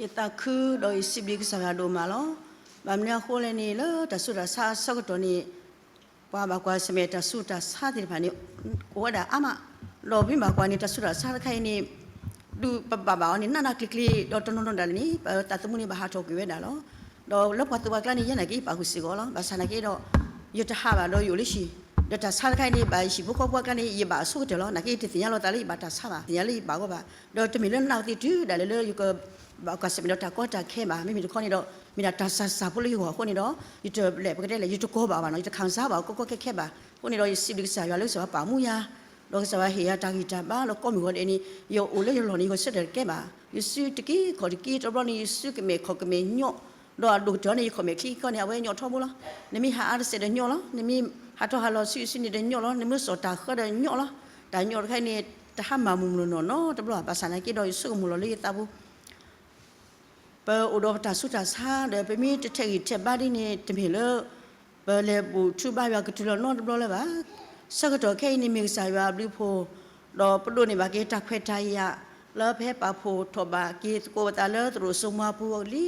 ယသးခုဒီးယစံးဘျုးကစၢ်ယွၤဒိၣ်မးလီၤ. ဘၣ်မနုၤအဃိလဲၣ်န့ၣ် လၢတၢ်ဆူးတၢ်ဆါအဆၢကတီၢ်န့ၣ် ပှၤဘၣ်ကွၢ်ဆၢၣ်မဲာ်တၢ်ဆူးတၢ်ဆါသ့ၣ်တဖၣ်န့ၣ် အိၣ်ဝဲဒၣ်အါမး, ဒီးပမ့ၢ်ဘၣ်ကွၢ်န့ၣ် တၢ်ဆူးတၢ်ဆါတခါအံၤန့ၣ် ဒုးပဘၣ်ဘၣ်အီၤန့ၣ် နးနးကျံၤကျံၤ ဒီးတနီၤနီၤဒၣ်လဲာ်န့ၣ် ပသးသမူန့ၣ် ဘၣ်ဟးထီၣ်ကွံာ်ဝဲဒၣ်လီၤ. ဒီးလၢပှၤသ့ၣ်ပှၤကျါန့ၣ် ယဲနာ်က့ၤယပာ်ဃုာ်စ့ၢ်ကီးလီၤ. ဘၣ်ဆၣ်နာ်က့ဒီး ယတဟးဘၣ်ဒီးယအိၣ်လၢဟံၣ်, ဒီးတၢ်ဆါတခါအံၤန့ၣ် ဘၣ်ယဟံၣ်ဖိဃီဖိအကျါန့ၣ် ယဘၣ်အဆိကတၢၢ်လီၤ. နာ်က့ယတသ့ၣ်ညါလီၤသးလၢယဘၣ်တၢ်ဆါဘၣ်, သ့ၣ်ညါလၢယဘၣ်ဂီၢ်ဘၣ်, ဒီးတမ့ၢ်လၢနၢ်သ့ၣ်တုၤဒၣ်လဲာ်လၢယက ဘၣ်ကွၢ်ဆၢၣ်မဲာ်ဒီးတၢ်ကီတၢ်ခဲဘၣ်, မ့မ့ၢ်တခီန့ၣ်ဒီး မ့ၢ်ဒၣ်တၢ်စၢ်စၢ်ဖိလၢယဂီၢ်အဃိန့ၣ်ဒီး ယတလဲၤပကတဲလဲၣ် ယတကီဘၣ်ဘၣ်နီၤ, ယတခံစားဘၣ်ကီကီခဲခဲဘၣ်. အဃိန့ၣ်ဒီး ယစံးဘျုးကစၢ်ယွၤလၢကစၢ်ယွၤပာ်မူယၤ, ဒီးကစၢ်ယွၤဟ့ၣ်ယၤတၢ်ဂံၢ်တၢ်ဘါလၢကိးမုၢ်ဂီၤဒဲးန့ၣ် ယအိၣ်လၢယလီၢ်န့ၣ် ယဂီၤဆၢထၢၣ်တကဲဘၣ်. ယစုတက့ခီၣ်တက့ တဘျီန့ၣ် ယစုကမဲာ်ခီၣ်ကမဲာ်ညီၣ်, ဒီးအဒိၣ်ကတၢၢ်န့ၣ် ယခီၣ်မဲာ်ချံခီန့ၣ် အဝဲညီၣ်ထီဘိလီၤ. နမ့ၢ်ဟးအါတစဲးဒီးညီၣ်လီၤ, နမ့ၢ်ဟးထီၣ်ဟးလီၤဆူစုန့ၣ်ဒီးညီၣ်လီၤ, နမ့ၢ်စိာ်တၢ်ဃၢဒီးညီၣ်လီၤ. တၢ်ညီၣ်တခါအံၤန့ၣ် တဟါမၢ်မုၢ်မုၢ်နီၢ်နီၢ်နီတဘျီ, ဘၣ်ဆၣ်နာ်က့ဒီး ယဆိကမိၣ်လီၤလၢယသးပူၤ ပအိၣ်ဒီးပတၢ်ဆူးတၢ်ဆါဒီး ပမ့ၢ်တထဲးဂံၢ်ထဲးဘါဒ်န့ၣ် တမ့ၢ်လၢ ပလဲၤဘူၣ်ထူဘါယွၤကတုၤလီၤနီတဘျီလၢၤဘၣ်. ဆၢကတီၢ်ခဲအံၤန့ၣ် မ့ၢ်ကစၢ်ယွၤအဘျုးအဖှိၣ်, ဒီးပဒိးန့ၢ်ဘၣ်က့ၤတၢ်ခွဲးတၢ်ယာ် လၢပဟဲပာ်ဖှိၣ်ထီၣ်ဘၣ်က့ၤသကိးပသးလၢသရိာ်စိမိၤအပူၤလံ.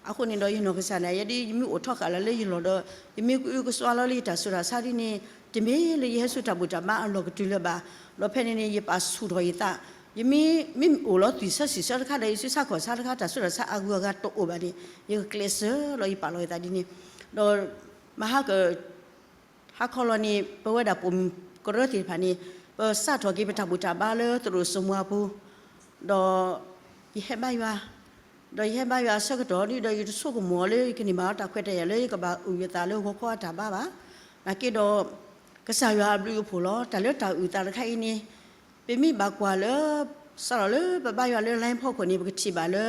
အဃိန့ၣ်ဒီး ယနီၢ်ကစၢ်ဒၣ်ယဲဒ် ယမ့ၢ်အိၣ်ထီၣ်ဃာ်လၢယလီၢ်ဒီး ယမ့ၢ်ကအုကစွါလီၤလၢယတၢ်ဆူးတၢ်ဆါဒ်န့ၣ် တမ့ၢ်လၢယဟဲဆူတၢ်ဘူၣ်တၢ်ဘါအလီၢ်ကတုၤလၢၤဘၣ်. ဒီးဖဲန့ၣ်န့ၣ် ယပာ်ဆူၣ်ထီၣ်ယသး, ယမ့ၢ် မ့ၢ်အိၣ်လီၤသွံၣ်ဆၢစံၣ်ဆၢတခါဒီး ယစုဆါခီၣ်ဆါတခါ တၢ်ဆူးတၢ်ဆါအဂုၤအဂၤတအိၣ်ဘၣ်န့ၣ် ယကကျဲးစၢးလီၤ ယပာ်လီၤယသးဒ်န့ၣ်, ဒီးမဟါက ဟါခီလီၤန့ၣ် ပဝဲဒၣ်ပိာ်မုၣ်ကရၢသ့ၣ်တဖၣ်န့ၣ် ပစးထီၣ်က့ၤပတၢ်ဘူၣ်တၢ်ဘါလၢသရိာ်စိမိၤအပူၤ, ဒီးယဟဲဘါယွၤ, ဒီးယဟဲဘါယွၤအဆၢကတီၢ်ဒ်ဒီး ယတဆိကမိၣ်အီၤလၢယကန့ၢ်ဘၣ်အီၤတၢ်ခွဲးတၢ်ယာ်လၢ ယကဘၣ်အုၣ်ယသးလၢဂီၤခီအတၢ်ဘါဘၣ်. နာ်က့ဒီး ကစၢ်ယွၤအဘျုးအဖှိၣ်လီၤ. တၢ်လၢတၢ်အုၣ်အသးတခါအံၤန့ၣ် ပမ့ၢ်ဘၣ်ကွၢ်လၢ စးထီၣ်လၢပဘါယွၤလၢ line ဖီခိၣ်န့ၣ် ပကထံၣ်ဘၣ်လၢ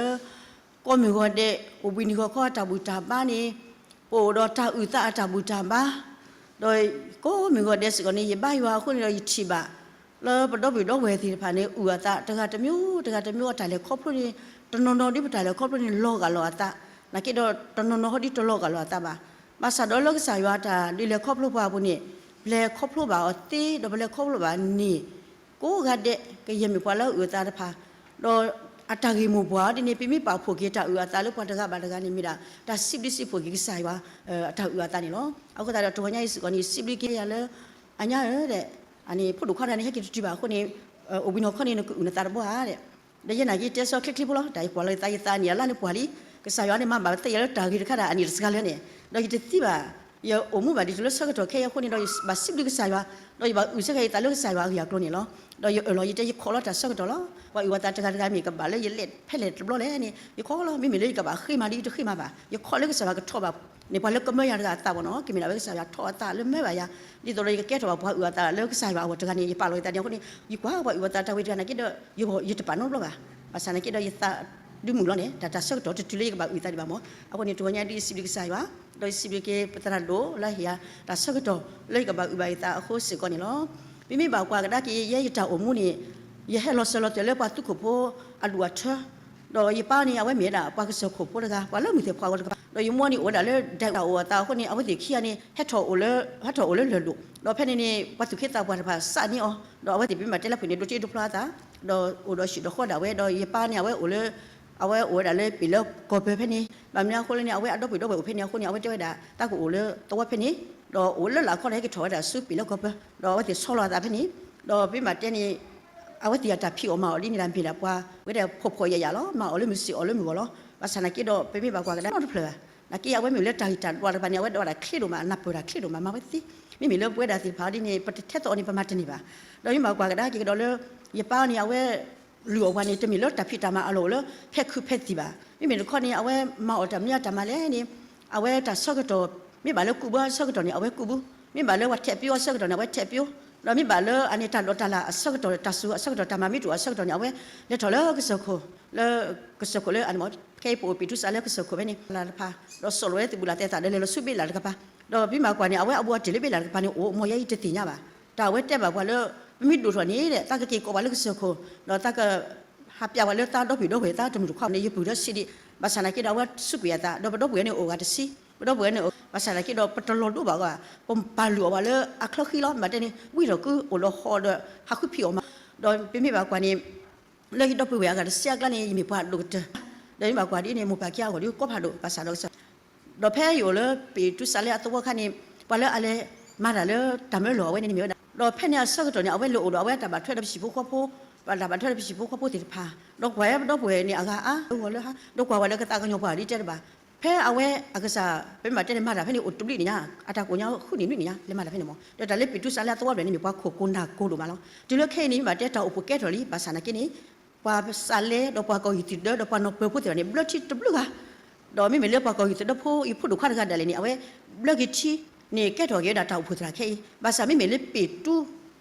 ကိးမုၢ်ဂီၤဒဲး အိၣ်ဘှံးနံၤဂီၤခီအတၢ်ဘူၣ်တၢ်ဘါန့ၣ် ပအိၣ်ဒီးတၢ်အုၣ်သးအတၢ်ဘူၣ်တၢ်ဘါ, ဒီးကိးမုၢ်ဂီၤဒဲးစ့ၢ်ကီးန့ၣ် ယဘါယွၤအဃိန့ၣ်ဒီး ယထံၣ်ဘၣ် လၢပဒီပုၢ်ဒီဝဲၢ်သ့ၣ်တဖၣ်န့ၣ် အုၣ်အသးတဂၤတမံၤ တဂၤတမံၤ အတၢ်လဲၤခီဖျိန့ၣ် တနီၤနီၤဒ်ပတၢ်လဲၤခီဖျိန့ၣ် လီၤဂာ်လီၤအသး, နာ်က့ဒီး တနီၤနီၤဟီဒ်တလီၤဂာ်လီၤအသးဘၣ်. ဘၣ်ဆၣ်ဒီးလၢကစၢ်ယွၤအတၢ်ဒုးလဲၤခီဖျိပှၤအပူၤန့ၣ် ပလဲၤခီဖျိဘၣ်အီၤသ့ ဒီးပလဲၤခီဖျိဘၣ်န့ၣ် ကိးဂၤဒဲး ကယဲၢ်မ့ၢ်ပှၤလၢအအုၣ်အသးတဖၣ်, ဒီးအတၢ်ဂ့ၢ်မိၢ်ပှၢ်အီၤဒ်န့ၣ် ပမ့ၢ်ပာ်ဖှိၣ်က့ၤတၢ်အုၣ်အသးလၢပှၤတဂၤဘၣ်တဂၤန့ၣ် မ့ၢ်ဒၣ်တၢ်စံးဘျုးစံးဖှိၣ်က့ၤကစၢ်ယွၤ အတၢ်အုၣ်အသးန့ၣ်လီၤ. အဃိသတးဒီး တဂီၤညါအံၤစ့ၢ်ကီးန့ၣ် စံးဘျုးက့ၤယၤလၢ အညါဧၢဒီး အန့ၣ် ဖိဒိၣ်ခွါတဂၤန့ၣ် ဟဲက့ၤတတုၤဘၣ်အဃိန့ၣ် အိၣ်ဘှံးနံၤခီန့ၣ် နကအုၣ်နသးတဘီဧါဒီး ဒီးယဲနာ်က့ တဲဆီချ့ချ့ဖိလီၤ. တၢ်ယကွၢ်လီၤယသး ယသးန့ၣ် အလၢ်လၢပှၢ်လံ. ကစၢ်ယွၤန့ၣ် မၤဘၣ်ပသးယၤလၢတၢ်ဂ့ၤတခါဒီး အန့ၣ်တစှၤလၢန့ၣ်, ဒီးယတသံဘၣ်, ယအိၣ်မူဘၣ်ဒ်သိးလၢဆၢကတီၢ်ခဲအံၤအဃိန့ၣ်ဒီး ယဘၣ်စံးဘျုးကစၢ်ယွၤ, ဒီးယဘၣ်အုၣ်ဆၢက့ၤယသးလၢကစၢ်ယွၤအဂ့ၢ်အကျိၤန့ၣ်လီၤ. ဒီးယအၢၣ်လီၤယတဲ ယခိးလီၤတၢ်ဆၢကတီၢ်လီၤ. ပှၤအုၣ်အသးတဂၤတဂၤမ့ၢ်ကဘၣ်လၢယလဲၤဖဲလဲၣ်တဘျီလဲၣ်န့ၣ် ယခိးလီၤ. မ့မ့ၢ်လၢယကဘၣ်ဃ့မၤဒီး ယတဃ့မၤဘၣ်, ယခိးလၢကစၢ်ယွၤကထီၣ်ဘၣ် န့ၣ် ပှၤလၢကမၢယၤတဂၤအသးဘၣ်နီၤ, ကမ့ၢ်ဒၣ်ဝဲကစၢ်ယွၤထီၣ်အသးလၢမၢဘၣ်ယၤ, ဒ်သိးဒီးယကကဲထီၣ်ဘၣ်ပှၤအုၣ်အသးလၢကစၢ်ယွၤအဂီၢ်တဂၤန့ၣ် ယပာ်လီၤယသးန့ၣ်အဃိန့ၣ် ယကွၢ်ပှၤအုၣ်အသးတၢ်ဝံၤတဂၤနာ်က့ဒီး ယတပာ်နီတဘျီဘၣ်. ဘၣ်ဆၣ်နာ်က့ဒီးယသးဒုးမုာ်လီၤန့ၣ် တၢ်တၢ်ဆၢကတီၢ်တတုၤလၢယကဘၣ်အုၣ်သးဒံးဘၣ်မၢ်. အဃိန့ၣ် တဂီၤညါဒ်ယစံးဘျုးကစၢ်ယွၤ, ဒီးယစံးဘျုးက့ၤပသရၣ်ဒိၣ်လၢဟ့ၣ်ယၤ တၢ်ဆၢကတီၢ်လၢယကဘၣ်အုၣ်ဘၣ်ယသးအဃိစ့ၢ်ကီးန့ၣ်လီၤ. ပမ့ၢ်ဘၣ်ကွၢ်ကဒါက့ၤ ယဲယတၢ်အိၣ်မူန့ၣ် ယဟဲလီၤစၢၤလီၤသွဲၣ်လၢပှၤသူခိၣ်ဖိအဒူၣ်အထၢ ဒီးယပၢ်န့ၣ် အဝဲမ့ၢ်ဝဲဒၣ်ပှၤကစၢၢ်ခိၣ်ဖိတဂၤ, ပှၤလၢမုၢ်သ့ၣ်ဖှီၣ်အဂီၢ်တကပၤ, ဒီးယမိၢ်န့ၣ်အိၣ်ဝဲဒၣ်လၢဒဲးတၢ်အိၣ်အသးအဃိန့ၣ် အဝဲသ့ၣ်ခံဂၤန့ၣ် ဟဲထီၣ်အိၣ်လၢ ဟဲထီၣ်အိၣ်လၢလၢၢ်ဒိၣ်, ဒီးဖဲန့ၣ်န့ၣ် ပှၤသူၣ်က့သးပှၢ်တဖၣ်စးန့ၢ်အီၤ, ဒီးအဝဲသ့ၣ်ပမ့ၢ်တဲလၢဖုၣ်န့ၣ် ဒိးတ့ဒိးဖျီအသး, ဒီးအိၣ်ဒီးဟံၣ်ဒီးဃီဒၣ်ဝဲ, ဒီးယပၢ်န့ၣ် အဝဲအိၣ်လၢ အဝဲအိၣ်ဝဲဒၣ်လၢပ့ၤလၢကီၢ်ပၢၤဖဲန့ၣ်, ဘၣ်မနုၤအဃိလဲၣ်န့ၣ် အဝဲအဒီပုၢ်ဒီဝဲၢ်အိၣ်ဖဲန့ၣ်အဃိန့ၣ် အဝဲတဲဝဲဒၣ် တၢ်ကအိၣ်လၢသဝီဖဲန့ၣ်, ဒီးအိၣ်လၢလာ်ခီဒီး ဟဲက့ၤထီၣ်ဝဲဒၣ်ဆူပ့ၤလၢကီၢ်ပၢၤ, ဒီးအဝဲသ့ၣ်ဆီလီၤအသးဖဲန့ၣ်, ဒီးပမ့ၢ်တဲန့ၣ် အဝဲသ့ၣ်အတၢ်ဖံးအီၣ်မၤအီၣ်ဒ်န့ၣ်ဒၣ်မ့ၢ်ဒၣ်ပှၤ ဝဲဒၣ်ဖှီၣ်ဖှီၣ်ယာ်ယာ်လီၤ, မၤအီၣ်လၢမုၢ်ဆ့ၣ်အီၣ်လၢမုၢ်ဂီၤလီၤ. ဘၣ်ဆၣ်နာ်က့ဒီး ပမ့ၢ်ဘၣ်ကွၢ်ကဒါနီတဖျၢၣ်ဘၣ်, နာ်က့အဝဲမ့ၢ်လၢတၢ်ဂံၢ်တၢ်ဘါတဖၣ်န့ၣ် အဝဲဒိးဝဲဒၣ်ချ့ဒိၣ်မး, နၢ်ပၢၢ်တၢ်ချ့ဒိၣ်မး, မၤဝဲသ့, မ့မ့ၢ်လၢပဝဲဒၣ်သ့ၣ်တဖၣ်ဒ်န့ၣ် ပတထဲသိးအီၤန့ၣ် ပမၤတန့ၢ်ဘၣ်. ဒီးမ့ၢ်ဘၣ်ကွၢ်ကဒါက့ၤကဒီးလၢ ယပၢ်န့ၣ် အဝဲ လုၢ်အီၣ်ပှၤန့ၣ် တမ့ၢ်လၢတၢ်ဖံးတၢ်မၤအလီၢ်အိၣ်လၢ ဖဲခုးဖဲသံၣ်ဘၣ်. မ့မ့ၢ်တခီန့ၣ် အဝဲမၤအီၣ်တၢ်မနုၤအတၢ်မၤလဲၣ်န့ၣ် အဝဲတၢ်ဆၢကတီၢ် မ့ၢ်ဘၣ်လၢကူးဘၢအဆၢကတီၢ်န့ၣ် အဝဲကူးဘၢ, မ့ၢ်ဘၣ်လၢပှၤထဲးပျိအဆၢကတီၢ်န့ၣ် အဝဲထဲးပျိ, ဒီးမ့ၢ်ဘၣ်လၢအန့ၣ်တၢ်ဒိးတၢ်လၣ်အဆၢကတီၢ် တၢ်စူၤအဆၢကတီၢ် တၢ်မၤမ့ၢ်တအိၣ်အဆၢကတီၢ်န့ၣ် အဝဲလဲၤထီၣ်လၢကစၢၢ်ခိၣ် လၢ ကစၢၢ်ခိၣ်လၢ ခဲအံၤပအိၣ်ပံာ်ထူစးလၢကစၢၢ်ခိၣ်ဖဲန့ၣ် လၢ်တဖၣ် ဒီးဆီၣ်လီၤဝဲသဘုၣ်လၢ်သဲသၣ်ဒီးလဲၤလီၤဆူဘ့ၣ်လၢ်တကပၤ, ဒီးပမ့ၢ်ဘၣ်ကွၢ်န့ၣ် အဝဲအဘူးအတံၢ်လၢဘ့ၣ်လၢ်တကပၤန့ၣ် အိၣ်မ့ၢ်ယဲအံၤတသ့ၣ်ညါဘၣ်. တၢ်အဝဲတဲဘၣ်ပှၤလၢ ပမ့ၢ်ဒိၣ်ထီၣ်န့ၣ် သးကက့ၤကိးပှၤလၢကစၢၢ်ခိၣ် ဒီးသးက ဟးပျးပှၤလၢသးဒီပုၢ်ဒီဝဲၢ်သးတမုၢ်တခီန့ၣ် ယပုၢ်ဒီးဆံးဒံး, ဘၣ်ဆၣ်နာ်က့ဒီး အဝဲစူးကွံာ်အသး ဒီးပဒီပုၢ်ဝဲၢ်န့ၣ်အိၣ်ဂၤတဆံ, ပဒီပုၢ်ဝဲၢ်န့ၣ် ဘၣ်ဆၣ်နာ်က့ဒီး ပတလီၤဒိဘၣ်အဂီၢ်, ပပာ်လုၢ်အီၣ်ပှၤလၢအချၢဃံလီၤ. မ့ၢ်တဲန့ၣ် ဝံထီၣ်ကုအိၣ်ဒီးဟီၣ်ဒီး ဟးဃုဖံးအီၣ်မၤ, ဒီးပမ့ၢ်ဘၣ်ကွၢ်န့ၣ် လၢယဒီပုၢ်ဝဲၢ်အဂၤတဆံအကျါန့ၣ် ယမ့ၢ်ပှၤဒိၣ်ကတၢၢ် ဒီးမ့ၢ်ဘၣ်ကွၢ်ဒ်န့ၣ် မိၢ်ပၢ်ခံဂၤအဂီၢ်ဒီး ကီဖးဒိၣ် ဘၣ်ဆၣ်ဒီးကစၢ် ဒီးဖဲယအိၣ်လၢပ့းတူစးလဲအသဝီအခါန့ၣ် ပှၤလၢအလဲၤမၤတၢ်လၢတၢ်မၢလီၢ်အဝဲန့ၣ်န့ၣ်မ့ၢ်ဝဲဒၣ်, ဒီးဖဲန့ၣ်အဆၢကတီၢ်န့ၣ် အဝဲလဲၤအိၣ်ဒီးအဝဲတၢ်ဘၣ်ထွဲဒီးပဟံၣ်ဖိဃီဖိ, တၢ်ဘၣ်ထွဲဒီးပဟံၣ်ဖိဃီဖိသ့ၣ်တဖၣ်, ဒီးကွၢ်ဝဲဒီပုၢ်ဝဲၢ်န့ၣ် အဂၤအါဂီၢ်လၢဟါ, ဒီးကွၢ်ဝဲလၢကသးကညီၤပှၤဒ်တဲတဘၣ်, ဖဲအဝဲအကစၢ် ပမ့ၢ်ဘၣ်တဲန့ၣ် မၤတၢ်ဖဲန့ၣ်အိၣ်တဘျုးန့ၣ်ညါ, အတၢ်ကိၢ်ညါဃုနံၣ်နွံနံၣ်ညါ လဲၤမၤတၢ်ဖဲန့ၣ်မ့ၢ်, ဒီးတၢ်လၢပ့းတူစးလဲအသဝီဘျဲၣ်န့ၣ်မ့ၢ်ပှၤခိၣ်ကိၤနၢ်ကိၤဒိၣ်မးလီၤ. တုၤလၢခဲအံၤန့ၣ် မ့ၢ်ဘၣ်တဲတၢ်အိၣ်ဖှိၣ်ကဲထီၣ်လံ ဘၣ်ဆၣ်နာ်က့န့ၣ် ပှၤစးလဲ ဒီးပှၤကီၢ်ဂံၢ်သုးဒၢဒီးပှၤနီၢ်ပၢၤဖိသ့ၣ်တဖၣ်န့ၣ် ဘျၢထံတဘျုးဂၤ, ဒီးမ့မ့ၢ်လၢပှၤကီၢ်ဂံၢ်သုးဒၢဖိအံၤ ဖိဒိၣ်ခွါတဂၤဒၣ်လဲာ်န့ၣ် အဝဲဘျၢက့ၤထံန့ၣ် ကဲထီၣ်က့ၤဝဲဒၣ်တၢ်အိၣ်ဖှိၣ်သရၣ်ခဲအံၤ, ဘၣ်ဆၣ်မ့မ့ၢ်လၢပ့းတ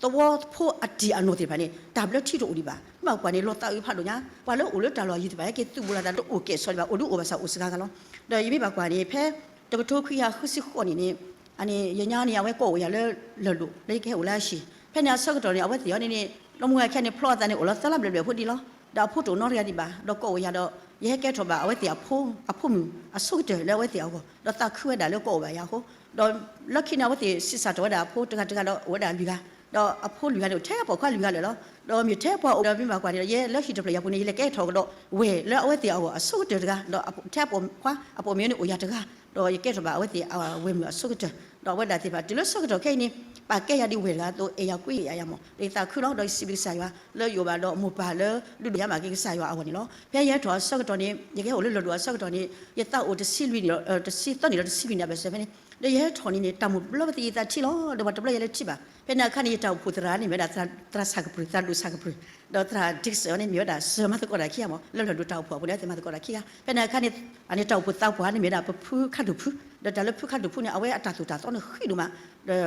ူသဝီဖိအတံၢ်အနီၢ်သ့ၣ်တဖၣ်န့ၣ် တၢ်ဘျၢထံတအိၣ်ဒံးဘၣ်. မ့ၢ်ဘၣ်ကွၢ်န့ၣ် လီၤသးအုးဖးဒိၣ်ညါ, ပှၤလၢအိၣ်လၢတၢ်လီၢ်ယံၤသ့ၣ်တဖၣ် ဟဲက့ၤသူၣ်ဘူးလိာ်သးတအိၣ်ကဲၣ်ဆိးဒံးဘၣ်, အိၣ်ဒုးအိၣ်ဘၣ်ဆၣ်အိၣ်စှၤဂၤလီၤ. ဒီးယမ့ၢ်ဘၣ်ကွၢ်န့ၣ် ဖဲတကထိခွံကယၤဃုဆံဃိးနံၣ်န့ၣ် အန့ၣ် ယညါန့ၣ် အဝဲကိးအိၣ်ယၤလၢလၢၢ်ဒိၣ် လၢယကဟဲအိၣ်လၢအဟံၣ်, ဖဲန့ၣ်အဆၢကတီၢ်န့ၣ် အဝဲသ့ၣ်အီၤန့ၣ်န့ၣ် ဒီမုၢ်ဂၤခဲန့ၣ် ဖျီအသးန့ၣ် အိၣ်လီၤသၢလါဘျဲၣ်ဘျဲၣ်ဖိဒံးလီၤ. ဒီးအဖိတအိၣ်နီတဂၤဒံးဘၣ်, ဒီးကိးအိၣ်ယၤဒီး ယဟဲကဲထီၣ်ဘၣ်အဝဲသ့ၣ်အဖိ အဖိမုၣ်အဆိကတၢၢ်လၢအဝဲသ့ၣ်အဂီၢ်, ဒီးသးခုဝဲဒၣ်လၢကိးအိၣ်ဘၣ်ယၤအဃိ, ဒီးလၢခံန့ၣ် အဝဲသ့ၣ်ဆံးစၢ်ထီၣ်ဝဲဒၣ်အဖိတဂၤတဂၤဒီးအိၣ်ဝဲဒၣ်လွံၢ်ဂၤ, ဒီးအဖိလွံၢ်ဂၤန့ၣ် အိၣ်ထဲပှၤခွါလွံၢ်ဂၤလၢာ်လီၤ. ဒီးမ့ၢ်ထဲပှၤအိၣ်ဒီးမ့ၢ်ဘၣ်ကွၢ်န့ၣ်ဒီး ယဲလၢဟံၣ်တဖျၢၣ်ယၤပူၤန့ၣ် ယလဲၤကဲထီၣ်ကဒီးဝဲၢ်လၢအဝဲသ့ၣ်အဂီၢ်အဆိကတၢၢ်တဂၤ, ဒီးထဲပှၤခွါအပိာ်မ့ၢ်န့ၣ်အိၣ်ယၤတဂၤ, ဒီးယကဲထီၣ်ဘၣ်အဝဲသ့ၣ်အဝဲၢ်မုၣ်အဆိကတၢၢ်, ဒီးအဝဲဒၣ်သ့ၣ်တဖၣ် တုၤလၢဆၢကတီၢ်ခဲအံၤန့ၣ် ပာ်ကဲယၤဒ်ဝဲၢ်တဂၤအသိး အဲၣ်ယၤကွံယၤယၤမး, ဒီးယသးခုလီၤ. ဒီးယစံးဘျုးကစၢ်ယွၤ လၢယအိၣ်ဘၣ်ဒီးမိၢ်ပၢ်လၢဒုးဒိၣ်ယၤမးက့ၤကစၢ်ယွၤအဂီၢ်န့ၣ်လီၤ. ဖဲယဟဲထီၣ်အဆၢကတီၢ်န့ၣ် ယကဟဲအိၣ်လၢလၢၢ်ဒိၣ်အဆၢကတီၢ်န့ၣ် ယသးအိၣ်တဆံလွံၢ်နံၣ်, တဆံသၢနံၣ်ဒီးတဆံလွံၢ်နံၣ်အဘၢၣ်စၢၤဖဲန့ၣ်, ဒီးယဟဲထီၣ်န့ၣ်န့ၣ် တၢ်မိၣ်ဘျီပသံးယသးထံလီၤ. ဒီးပှၤတဘျီယၤလၢထံၣ်ဘၣ်, ဖဲန့ၣ်အခါန့ၣ် ယတၢ်အိၣ်ဖှိၣ်သရၣ်န့ၣ်မ့ၢ်ဝဲဒၣ် သရၣ်ဆၣ်ကပြုၢ် သရၣ်ဒိၣ်ဆၣ်ကပြုၢ်, ဒီးသရၣ်ဒ့ကစၢၢ်အီၤန့ၣ်မ့ၢ်ဝဲဒၣ် စၢၤမၤသကိးတၢ်ခံဂၤမး, လၢလၢၢ်ဒိၣ်တၢ်အိၣ်ဖှိၣ်အပူၤန့ၣ် အဝဲသ့ၣ်မၤသကိးတၢ်ခံဂၤ. ဖဲန့ၣ်အခါန့ၣ် အန့ၣ်တၢ်အိၣ်ဖှိၣ်သးပှၢ်န့ၣ်မ့ၢ်ဝဲဒၣ် ပဖုခါဒိၣ်ဖု, ဒီးတၢ်လၢဖုခါဒိၣ်ဖုန့ၣ် အဝဲအတၢ်သိၣ်တၢ်သီန့ၣ်ဃံးဒိၣ်မး, ဒီး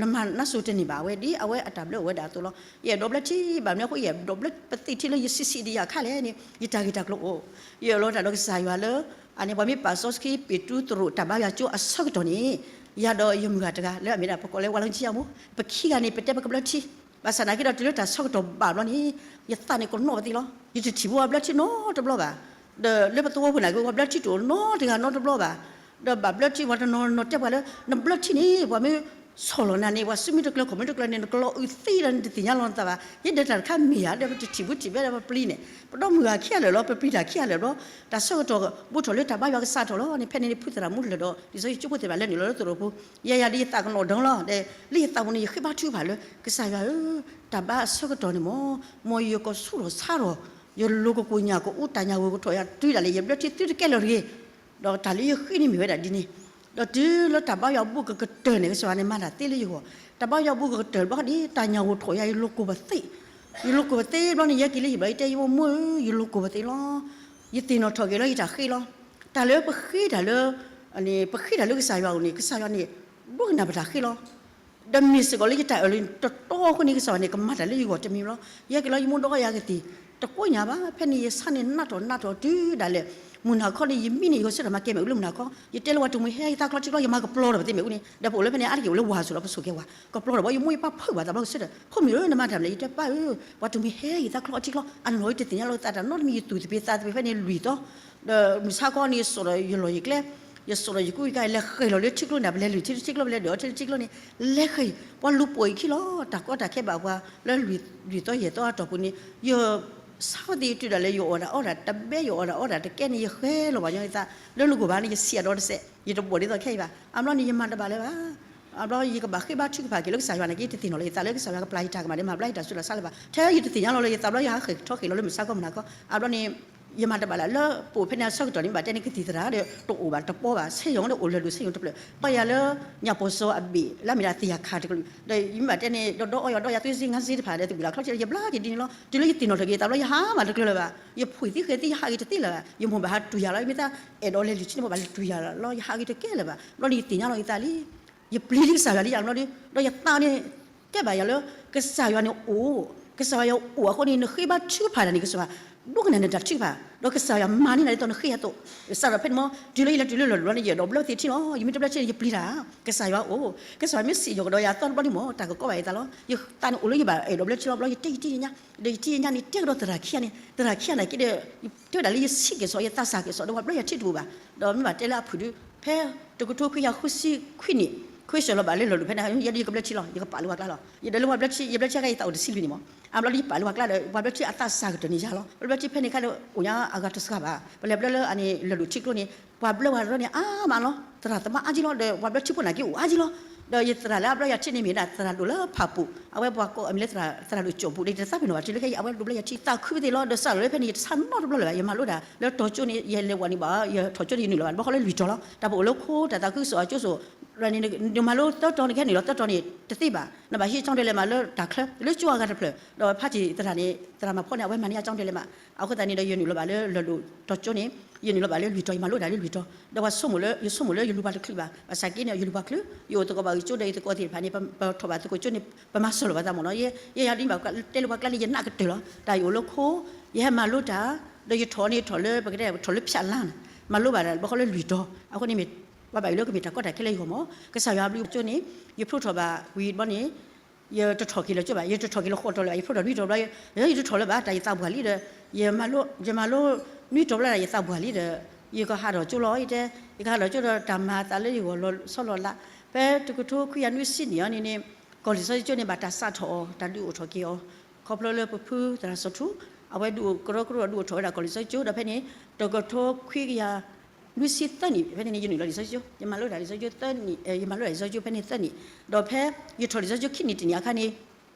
နမၤနါစိၤတန့ၢ်ဘၣ်ဝဲ ဒ်အဝဲအတၢ်ဘျၢအိၣ်ဝဲဒၣ်အသိးလီၤ. ယအဲၣ်ဒိးဘျၢထံဘၣ်မနုၤအဃိ ယအဲၣ်ဒိးဘျၢပသံးထံလၢယဆံးဆံးဒံးယၤခါလဲၣ်န့ၣ် ယတၢ်ဂ့ၢ်တၢ်ကျိၤအိၣ်, ယအၢၣ်လီၤတၢ်ဒီးကစၢ်ယွၤလၢ အန့ၣ် ပှၤမ့ၢ်ပာ်စီဆှံပ့းတူသရိာ်တၢ်ဘါယွၤကၠိအဆၢကတီၢ်န့ၣ် ယၤဒီးယမုၢ်ဂၤတဂၤ လၢအမ့ၢ်ဒၣ်ပကိးလၢ ဝါလၢကၠံအမိၢ် ပခံဂၤန့ၣ် ပတဲပကဘျၢထံ, ဘၣ်ဆၣ်နာ်က့ဒီး တုၤလၢတၢ်ဆၢကတီၢ်ဘၣ်ဘျီန့ၣ် ယသးန့ၣ်ကနီၣ်ပသံးလီၤ. ယတထံၣ်ဘၣ်ပှၤဘျၢထံနီတဘျီဘၣ်. ဒီးလၢပသဝီဖိန့ၣ်က့ ပှၤဘျၢထံတအိၣ်နီတဂၤနီတဘျီဘၣ်. ဒီးဘၣ်ဘျၢထံ ပှၤတနီၤနီၤတဲပှၤလၢ နဘျၢထံန့ၣ် ပှၤမ့ၢ်ဆီၣ်လီၤနၤန့ၣ် ပှၤစုမ့ၢ်တကျၢၤ ခိၣ်မ့ၢ်တကျၢၤန့ၣ် နကလီၤအုးသံဒီး နတသ့ၣ်ညါလီၤနသးဘၣ်. ယဲဒၣ်တၢ်တခါမ့ၢ်ဧါ ဒီးပတထံၣ်ဘူးထံၣ်ဘဲဒီးပပျံၤန့ၣ် ပဒီမုၢ်ဂၤခံဂၤလၢာ်လီၤ ပပျံၤတၢ်ခံဂၤလၢာ်ဘျီ တၢ်ဆၢကတီၢ်ဘူးထီၣ်လၢတၢ်ဘါယွၤကစးထီၣ်လီၤန့ၣ် ဖဲန့ၣ်န့ၣ် ဖုသရၣ်မူလၢာ်ဒီး လံာ်စီဆှံကၠိဖိသ့ၣ်တဖၣ်လဲၤနုာ်လီၤလၢသရိာ်ပူၤ ယဲယၤဒီးယသးကနီၣ်ဒၢလီၤဒီး လၢယသးပူၤန့ၣ် ယဃ့ဘါထုကဖၣ်လၢ ကစၢ်ယွၤဧၢ, တၢ်ဘါအဆၢကတီၢ်န့ၣ်မ့ၢ် မ်ယကဆူၣ်ထီၣ်ဆါထီၣ် ယလိၤကကိၢ်ညၣ်ကအိၣ် တၢ်ညၣ်ဂိၢ်ကထီၣ်ယၤတုၤဒၣ်လဲာ် ယဘျၢထံသုတကဲလၢၤတဂ့ၤ. ဒီးတၢ်လၢယဃ့န့ၣ်မ့ၢ်ဝဲဒၣ်ဒ်န့ၣ်, ဒီးတုၤလၢတၢ်ဘါယွၤဘူးကကတၢၢ်န့ၣ် ကစၢ်ယွၤန့ၣ်မၤတၢ်သ့လၢယဂီၢ်, တၢ်ဘါယွၤဘူးကကတၢၢ်ဘျီန့ၣ် တၢ်ညၣ်ဂိၢ်ထီၣ်ယၤ ယလိၤကကိၢ်ပသ့, ယလိၤကကိၢ်ပသ့ဘျီန့ၣ် ယဟဲက့ၤလၢဟံၣ်ဘျီ ယတဲယမိၢ်ဧၢ ယလိၤကကိၢ်ပသ့လီၤ. ယသ့ၣ်နီၣ်ထီၣ်က့ၤလၢယတၢ်ဃ့လီၤ. တၢ်လၢပဃ့တၢ်လၢ ပဃ့တၢ်လၢကစၢ်ယွၤအအိၣ်န့ၣ် ကစၢ်ယွၤန့ၣ် ဒိကနၣ်ပတၢ်ဃ့လီၤ. ဒီးမ့ၢ်စ့ၢ်ကီးလၢယတၢ်အၢၣ်လီၤတတီအဃိန့ၣ် ကစၢ်ယွၤန့ၣ် ကမၤတၢ်လၢယဂီၢ်တမံၤလီၤ. ယဟဲက့ၤလီၤ ယမိၢ်ဒီးယၤကသံၣ် တကိညၣ်ဘၣ် ဖဲန့ၣ်ယဆါန့ၣ်နးထီၣ်နးထီၣ်တုၤဒၣ်လဲာ် မုၢ်နၤခီန့ၣ် ယမံန့ၣ် ယဂီၤဆၢထၢၣ်မၤကဲမ့ၣ်အူလၢမုၢ်နၤခီ ယတဲလၢပှၤတမှံၤဟဲယသးကျီထံကျီ ယမၤကပျီထီၣ်ပသ့မ့ၣ်အူန့ၣ် ဒီးပအိၣ်လၢဖဲန့ၣ် အါတက့ၢ်အိၣ်လၢဝၤဆိးဒီးပဆိၣ်ကဲဝၤ ကပျီထီၣ်ဘၣ် ယမိၢ်ယပၢ်ဖုးဘၣ်သးဘျီကဆၢထၢၣ် ဖိမုၣ်ဧၢ နမၤတၢ်မနုၤလဲၣ် ယတဲပၢ်ဧၢ ပှၤတမှံၤဟဲယသးကျီထံကျီ အနီၢ်ယတသ့ၣ်ညါလီၤသးတၢ်နီတမံၤ ယသူၣ်သပ့ၤသးသပ့ၤဖဲန့ၣ်လွံၢ်သီ ဒီးမုၢ်ဆါခီန့ၣ် ယစိာ်ဒီးယလီၢ်ယကျဲ ယစိာ်ဒီးယကူယကၤ လဲၤဃဲၤလီၤလၢထံကျိန့ၣ် ပလဲၤလုၢ်ထံထံကျိ ပလဲၤဒၢးအီထံထံကျိန့ၣ် လဲၤဃဲၤ ပှၤလူၤပိာ်ယခံလီၤ တၢ်ကီတၢ်ခဲဘၣ်ပှၤ လၢလွံၢ်သီယဲၢ်သီအတီၢ်ပူၤန့ၣ် ယ ဆါဝဲသ့ၣ်တုၤဒၣ်လဲာ် ယအီၣ်တၢ်အီတၢ်တဘဲ ယအီၣ်တၢ်အီတၢ်တကဲန့ၣ် ယဃဲၤလီၤဘၣ်ညီယသး လၢနကိၢ်ဘၣ်န့ၣ် ယဆံးအဒီတစဲး ယတဘီၣ်ဒ်သိးခဲအံၤဘၣ် အဘျီန့ၣ် ယမၤတဘၣ်လၢၤဘၣ် အဘျီယကဘၣ်ဃ့ဘါထုကဖၣ်က့ၤလၢကစၢ်ယွၤန့ၣ်က့ တသ့ၣ်နီၣ်လၢယသးလၢကစၢ်ယွၤကပျၢ်ယတၢ်ကမၣ်ဒီးမၤဘျါယတၢ်ဆူးတၢ်ဆါလၢၤဘၣ် ထဲယတသ့ၣ်ညါလီၤလၢယသးဘျီ ယဟးဃဲၤထီၣ်ဃဲၤလီၤလၢမုၢ်ဆါခီမုၢ်နၤခီ အဘျီန့ၣ် ယမၤတဘၣ်လၢ် လၢပအိၣ်ဖဲန့ၣ်အဆၢကတီၢ်န့ၣ် မ့ၢ်ဘၣ်တဲန့ၣ် ကသံၣ်သရၣ်ဒီး တအိၣ်ဘၣ်တပီဘၣ် စ့ယိၤဒီးအိၣ်လၢၢ်ဒိၣ်စ့ယိၤတဖျၢၣ် ဘၣ်ယၤလၢ ညၣ်ပီၤစီၤအဘ့ၣ် လၢအမ့ၢ်ဒၣ်သ့ၣ်ယၤခးတကလုာ် ဒီးယမ့ၢ်ဘၣ်တဲန့ၣ် ဒီးဒီအီယၤဒီးယၤသွ့စ့ငါစ့တဖၣ် ဒီးသုးဘံၣ်လၢ်ချီဆံးဒီး ယဘျါက့ၤဒ်န့ၣ်လီၤ တုၤလၢယသ့ၣ်နီၣ်ထီၣ်က့ၤယသးဘျီ ယဟးမးတကျၢၤလၢၤဘၣ် ယဖှံသံဃဲၤသံ ယဟးက့ၤတသ့လၢၤဘၣ် ယမိၢ်ဘၣ်ဟးတူၢ်ယၤလီၤ ယမ့ၢ်သးအဲၣ်ဒိးလဲၤလုၢ်ထံန့ၣ် မိၢ်ဘၣ်လဲၤတူၢ်ယၤလီၤ ယဟးက့ၤတကဲလၢၤဘၣ် ဘျီန့ၣ်ယသ့ၣ်ညါလီၤယသးလံ ယပျံၤလံကစၢ်ယွၤလံယၤဘျီဒီး ဒီးယသးန့ၣ် တဲဘၣ်ယၤလၢ ကစၢ်ယွၤန့ၣ်အိၣ် ကစၢ်ယွၤအိၣ်အဃိန့ၣ် နဃ့ဘါထုကဖၣ်တၢ်န့ၣ် ကစၢ်ယွၤ ဒိကနၣ်နတၢ်ထုကဖၣ် ဒီးကစၢ်ယွၤမၤန့ၢ်နၤဒ်သိးနဃ့အသိး စးထီၣ်ဖဲန့ၣ်မ့ၢ် တုၤလၢယလဲၤတုၤလၢလီၢ်တဘျီန့ၣ် ယအဲၣ်ဒိးဘျၢသ့ၣ်ထံလီၤ ယမ့ၢ်တဘျၢထံန့ၣ် ယပျံၤတၢ် ကစၢ်ယွၤအိၣ် ကစၢ်ယွၤမ့ၢ်စံၣ်ညီၣ်ကဒီးယၤသီတဘျီန့ၣ်မ့ၢ် တၢ်ကကီဘၣ်ယသးလီၤ ယသးန့ၣ်အိၣ်လၢယဘၣ်အဲၣ်ဒိးဘျၢထံလီၤ ဘျီယတဲယတံၢ်ယညါ ဒီးယတံၢ်ယညါန့ၣ် တဲကဒီးသရၣ်ခံဂၤန့ၣ် သရၣ်ခံဂၤန့ၣ်က့ဒီး တဲဝဲဒၣ်လၢယဆံးက့ၤစီၤ ယသးစၢ်က့ၤစီၤ ဒီးပှၤဘျၢယၤထံတအိၣ်ဘၣ် ဒီးမ့ၢ်ဘၣ်တဲလၢအဖုၣ်ဒု ဖဲတကထိခွံကယၤဃုဆံခွံနံၣ် ခွဲးဆၢလီၤဘၣ်လၢလီၢ်ဒိၣ်ဖဲန့ၣ် ယဲဒၣ်ယကဘျၢထံလီၤ ယကပာ်လၢပှၤကျါလီၤ. ယဒီးလၢပှၤဘျၢထံ ယဘျၢထံအခါ ယသးအိၣ်တဆံလွံၢ်န့ၣ်မး. အဘျီဒီးယပာ်လၢပှၤကျါဒီး ပှၤဘျၢထံအသးစၢ်ကတၢၢ်န့ၣ်ယၤလီၤ. ပှၤဘျၢထံဖဲန့ၣ်အခါဒီး အိၣ်ညါအဂၤတစှၤဘၣ်. ပလဲၤဘျၢလၢအန့ၣ် လီၢ်ဒိၣ်ထံကျိန့ၣ် ပှၤဘျၢပှၤတရီန့ၣ် အါမးလီၤ. သရၣ်သမါအါက့လီၤ ဒီးပှၤဘျၢထံဖိနာ်က့အိၣ်အါက့လီၤ. ဒီးယသရၣ်လၢအဘျၢယၤထံန့ၣ်မ့ၢ်ဒၣ်သရၣ်ဒိၣ်လၢဖၣ်ပူၤ အဝဲပှၤကိးအမံၤလၢ သရၣ်ဒိၣ်ကၠီၣ်ပူၤဒီး ယတသးပ့ၤနီၣ်ဘၣ်တုၤလၢခဲအံၤ အဝဲဒိးဘျၢယၤထံ သးခုဝဲသ့ၣ်လီၤ. ဒီးစးထီၣ်လၢဖဲန့ၣ် ယတဆါနီတဘျီလၢၤဘၣ်. ယမၤလိတၢ်လၢတီၤကၠိန့ၣ် ယလဲၤဝဲန့ၣ်ဘၣ် ယထီၣ်ကၠိန့ၣ် ယနုာ်လီၤဘၣ် ဘၣ်ဃီလၢလွံၢ်တီၤလီၤ. တၢ်ပအိၣ်လၢခိ တၢ်သးခုကစီၣ်အကၠိစိၤ န့ၣ် နမၤလိသၢတီၤန့ၣ် ကဟဲနုာ်လီၤသၢတီၤန့ၣ် တသ့ဘၣ်. နဘၣ်ဟံးကၠီတဲလဲးမးလၢတၢ်ချၢ လၢကၠိအဂၤတဖျၢၣ် ဒီးဖါတံၢ်သရၣ်န့ၣ် သရၣ်မၤဖီန့ၣ် အဝဲမၤန့ၢ်အကၠီတဲလဲးမး. အဃိသတးန့ၣ်ဒီး ယနုာ်လီၤဘၣ်လၢလီၢ်ဒိၣ်တီၤကၠိန့ၣ် ယနုာ်လီၤဘၣ်လၢလွံၢ်တီၤ ယမၤလိတၢ်လၢလွံၢ်တီၤ ဒီးပှၤဆိကမိၣ်လၢ ယဆိကမိၣ်လၢယလူၤပှၤတချုးဘၣ်. ဘၣ်ဆၣ်က့န့ၣ် ယလူၤပှၤချုး ယအိၣ်သကိးဘၣ်ဂ့ၤကၠိဒီး ယသကိးသ့ၣ်တဖၣ်န့ၣ် ပထီၣ်ဘၣ်သကိးကၠိန့ၣ် ပမၤစၢၤလီၤပှၤသးမ့ၢ်နီၤ. ယဲယၤဒ်န့ၣ်ဘၣ် တဲလၢပှၤကျါန့ၣ် ယနးကတၢၢ်လီၤ. တၢ်ယအိၣ်လၢခိ ယဟဲမၤလိတၢ် ဒီးယထီၣ်န့ၣ်ထီၣ်လၢ ပကတဲထီၣ်လၢဖၠးလါန့ၣ် မၤလိဘၣ်တၢ်ဘၣ်ဃီလၢလွံၢ်တီၤ. အဃိန့ၣ်မ့ၢ် ပှၤဘၣ်အၢၣ်လီၤကမ့ၢ်တၢ်ကီတၢ်ခဲလၢယဂီၢ်မး. ကစၢ်ယွၤဘျုးကၠိန့ၣ် ယဖျိထီၣ်ဘၣ်ဝံၤဘျီန့ၣ် ယတထီၣ်က့ၤလၢကၠိဘၣ်. ယတထီၣ်က့ၤလၢဃိးတီၤလၢၤဘၣ်. ယဖျိထီၣ်နွံတီၤဘျီ ယတထီၣ်လၢၤဘၣ် တၢ်ယသးပှၢ်လံဒီး ယမၤလိ ယမၤလိ နွံတီၤဘျီဒီး ယသးပှၢ်လံဒီး ယကဟးထီၣ်ကၠိလီၤ. ယတဲ ယကဟးထီၣ်ကၠိဒီး တၢ်မၤအသးလၢယဂီၢ်လီၤဆီလီၤလး ဖဲတကထိခွံကယၤနွံဆံနံၣ်အံၤန့ၣ်န့ၣ် ကီၢ်လံာ်စီဆှံကၠိန့ၣ် ဘၣ်တၢ်စးထီၣ်အီၤ တၢ်ဒုးအိၣ်ထီၣ်က့ၤအီၤ ခီဖျိလၢပဖုသရၣ်စီၤထူ အဝဲဒုးအိၣ်ကရၢကရိ ဒုးအိၣ်ထီၣ်ဝဲဒၣ်ကီၢ်လံာ်စီဆှံကၠိ ဒီးဖဲန့ၣ် တကထိခွံကယၤနွံဆံသၢနံၣ် ဖဲန့ၣ်န့ၣ် ယနုာ်လီၤလံာ်စီဆှံကၠိ ယမၤလိတၢ်လံာ်စီဆှံကၠိသၢနံၣ် ယမၤလိတၢ်လံာ်စီဆှံကၠိဖဲန့ၣ်သၢနံၣ် ဒီးဖဲယထီၣ်လံာ်စီဆှံကၠိခံနံၣ်တနံၣ်အခါန့ၣ်